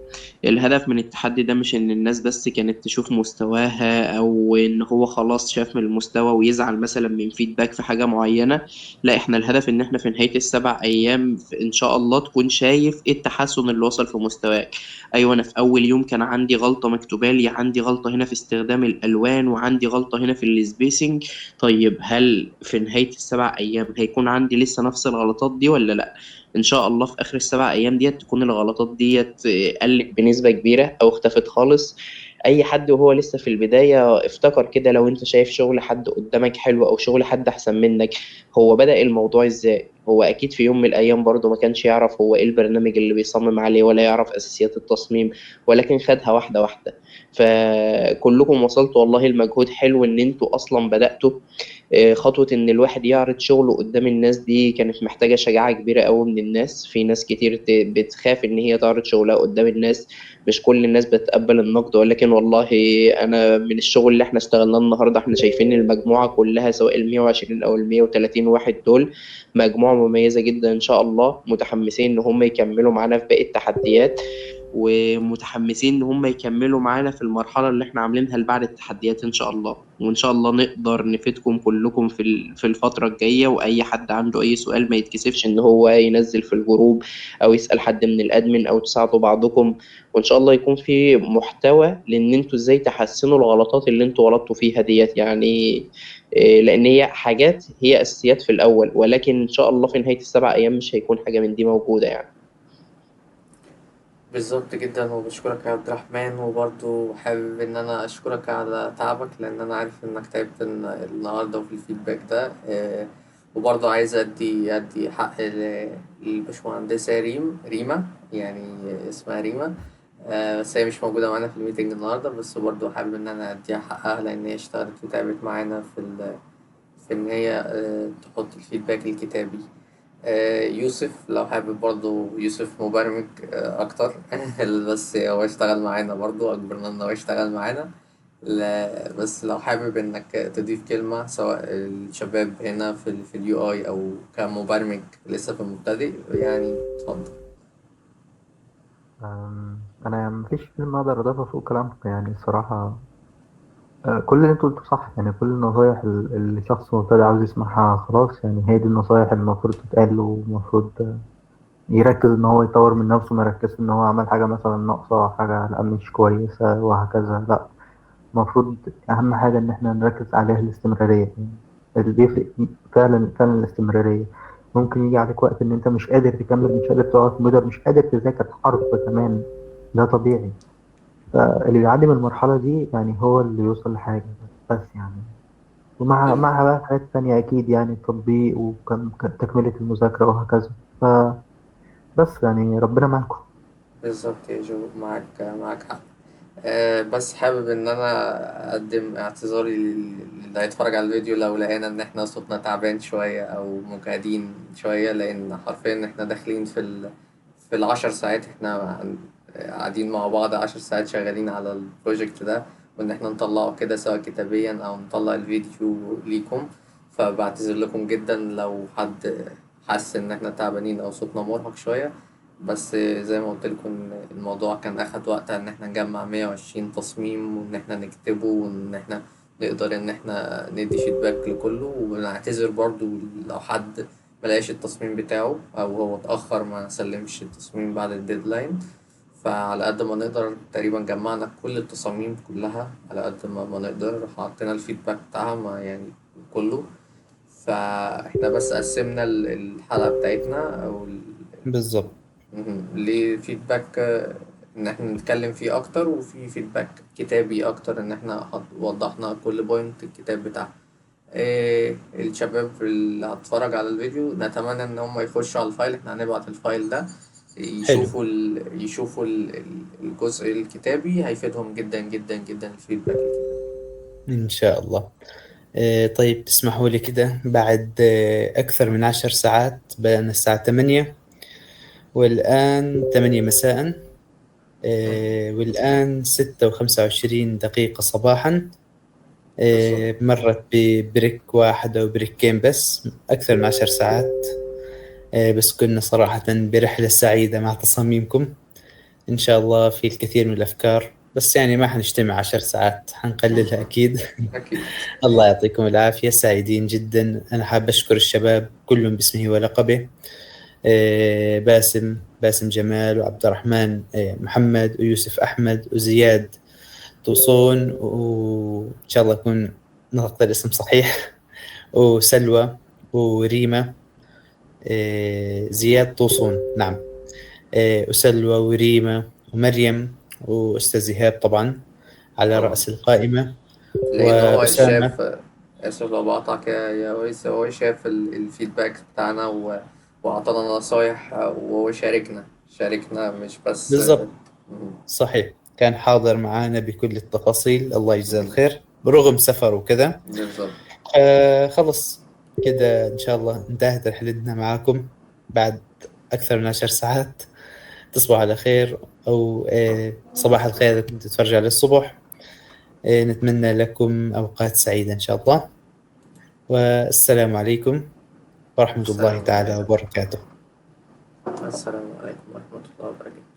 الهدف من التحدي ده مش ان الناس بس كانت تشوف مستواها، او ان هو خلاص شاف من المستوى ويزعل مثلا من فيدباك في حاجة معينة، لا، احنا الهدف ان احنا في نهاية ال7 ايام ان شاء الله تكون شايف ايه التحسن اللي وصل في مستواك. ايوه انا في اول يوم كان عندي غلطه مكتوبة لي، عندي غلطه هنا في استخدام الالوان، وعندي غلطه هنا في ال spacing. طيب هل في نهاية ال7 ايام هيكون عندي لسه نفس الغلطات دي ولا لا؟ ان شاء الله في اخر ال7 ايام ديت تكون الغلطات ديت قلت بنسبة كبيرة او اختفت خالص. اي حد وهو لسه في البداية افتكر كده، لو انت شايف شغل حد قدامك حلو او شغل حد احسن منك، هو بدأ الموضوع ازاي؟ هو اكيد في يوم من الايام برضه ما كانش يعرف هو ايه البرنامج اللي بيصمم عليه، ولا يعرف اساسيات التصميم، ولكن خدها واحدة واحدة. فكلكم وصلتوا والله المجهود حلو ان انتوا اصلا بدأتوا. خطوة ان الواحد يعرض شغله قدام الناس دي كانت محتاجة شجاعة كبيرة قوي من الناس. في ناس كتير بتخاف ان هي تعرض شغلها قدام الناس، مش كل الناس بتقبل النقد، ولكن والله انا من الشغل اللي احنا اشتغلناه النهاردة احنا شايفين المجموعة كلها سواء 120 او 130 واحد دول مجموعة مميزة جدا ان شاء الله، متحمسين ان هم يكملوا معانا في باقي التحديات، ومتحمسين ان هم يكملوا معانا في المرحلة اللي احنا عاملينها لبعد التحديات ان شاء الله. وان شاء الله نقدر نفيدكم كلكم في الفترة الجاية. واي حد عنده اي سؤال ما يتكسفش ان هو ينزل في ال group او يسأل حد من ال admin او تساعدوا بعضكم، وان شاء الله يكون في محتوى لان انتوا ازاي تحسنوا الغلطات اللي انتوا غلطتوا فيها ديت. يعني لان هي حاجات هي اساسيات في الاول، ولكن ان شاء الله في نهاية ال7 ايام مش هيكون حاجة من دي موجودة يعني. بالظبط جدا، وبشكرك يا عبد الرحمن، وبرضو حابب ان انا اشكرك على تعبك، لان انا عارف انك تعبت النهارده وفي ال feedback ده. وبرضو عايز ادي حق للبشمهندسة ريما، يعني اسمها ريما، بس هي مش موجودة معانا في ال meeting النهارده، بس برضو حابب ان انا اديها حقها، لان هي اشتغلت وتعبت معانا في ان هي تحط ال feedback الكتابي. يوسف لو حابب برضو، يوسف مبرمج أكتر بس هو اشتغل معانا برضو، أجبرنا إن هو يشتغل معانا. لا، بس لو حابب إنك تضيف كلمة، سواء الشباب هنا في ال UI أو كمبرمج لسه في المبتدئ يعني، اتفضل. انا مفيش كلمة اقدر اضيفها فوق كلامكم يعني الصراحه. كل اللي انتوا قلتوه صح يعني، كل النصايح اللي شخص مبتدئ عاوز يسمعها خلاص يعني، هي دي النصايح اللي المفروض تتقال له، ومفروض يركز ان هو يطور من نفسه، ما يركزش ان هو عمل حاجة مثلا ناقصة، حاجة لا مش كويسة وهكذا. لا، المفروض اهم حاجة ان احنا نركز عليها الاستمرارية يعني. اللي بيفرق فعلا فعلا الاستمرارية. ممكن يجي عليك وقت ان انت مش قادر تكمل، مش قادر تقعد كمبيوتر، مش قادر تذاكر حرف كمان، ده طبيعي. فاللي بيعدي من المرحلة دي يعني هو اللي يوصل لحاجة، بس يعني ومع مع بقى حاجات تانية أكيد يعني، التطبيق وتكملة المذاكرة وهكذا. فبس يعني ربنا معاكم. بالظبط يا جو، معاك حق. بس حابب ان انا اقدم اعتذاري للي هيتفرج على الفيديو لو لقينا ان احنا صوتنا تعبان شوية او مجهدين شوية، لان حرفيا احنا داخلين في ال10 ساعات، احنا قاعدين مع بعض 10 ساعات شغالين على ال project ده، وان احنا نطلعه كده سواء كتابيا او نطلع الفيديو ليكم. فبعتذر لكم جدا لو حد حس ان احنا تعبانين او صوتنا مرهق شوية، بس زي ما قلت لكم إن الموضوع كان أخد وقت إن احنا نجمع 120 تصميم، وإن احنا نكتبه، وإن احنا نقدر إن احنا ندي feedback لكله. ونعتذر برضو لو حد ملقاش التصميم بتاعه أو هو اتأخر ما سلمش التصميم بعد ال deadline. فعلى قد ما نقدر تقريبا جمعنا كل التصاميم كلها على قد ما نقدر، حطينا ال feedback بتاعها ما يعني كله. فاحنا بس قسمنا الحلقة بتاعتنا أو بالظبط. ليه feedback ان احنا نتكلم فيه اكتر، وفي feedback كتابي اكتر ان احنا وضحنا كل point الكتاب بتاعها. الشباب اللي هتتفرج على الفيديو نتمنى ان هم يخشوا على ال file، احنا هنبعت ال file ده يشوفوا الجزء الكتابي، هيفيدهم جدا جدا جدا ال feedback الكتابي. إن شاء الله. طيب تسمحوا لي كده بعد أكثر من 10 ساعات، بدأنا الساعة 8 والآن 8 مساء، والآن 6:25 صباحا. مرت ب break واحد أو بريكين بس، أكثر من 10 ساعات، بس كنا صراحة برحلة سعيدة مع تصاميمكم. إن شاء الله في الكثير من الأفكار، بس يعني ما حنجتمع 10 ساعات، حنقللها أكيد. اكيد. الله يعطيكم العافية، سعيدين جدا. أنا حاب أشكر الشباب كلهم باسمه ولقبه، باسم جمال، وعبد الرحمن محمد، ويوسف أحمد، وزياد توصون، وإن شاء الله أكون نطقت الاسم صحيح، وسلوى، وريما. زياد توصون، نعم. وسلوى وريما ومريم وأستاذ إيهاب طبعا على رأس القائمة. لأن هو وأسامة. شاف، آسف لو بقطعك يا ويس، هو شاف ال feedback بتاعنا وأعطانا نصايح، وهو شاركنا مش بس. بالضبط. صحيح، كان حاضر معانا بكل التفاصيل، الله يجزاه الخير برغم سفر وكذا. بالظبط. خلص كده، إن شاء الله انتهت رحلتنا معاكم بعد أكثر من 10 ساعات. تصبحوا على خير أو صباح الخير إذا كنتوا تتفرجوا على الصبح. نتمنى لكم أوقات سعيدة إن شاء الله، والسلام عليكم ورحمة الله السلام تعالى عليكم. وبركاته. السلام عليكم ورحمة الله وبركاته.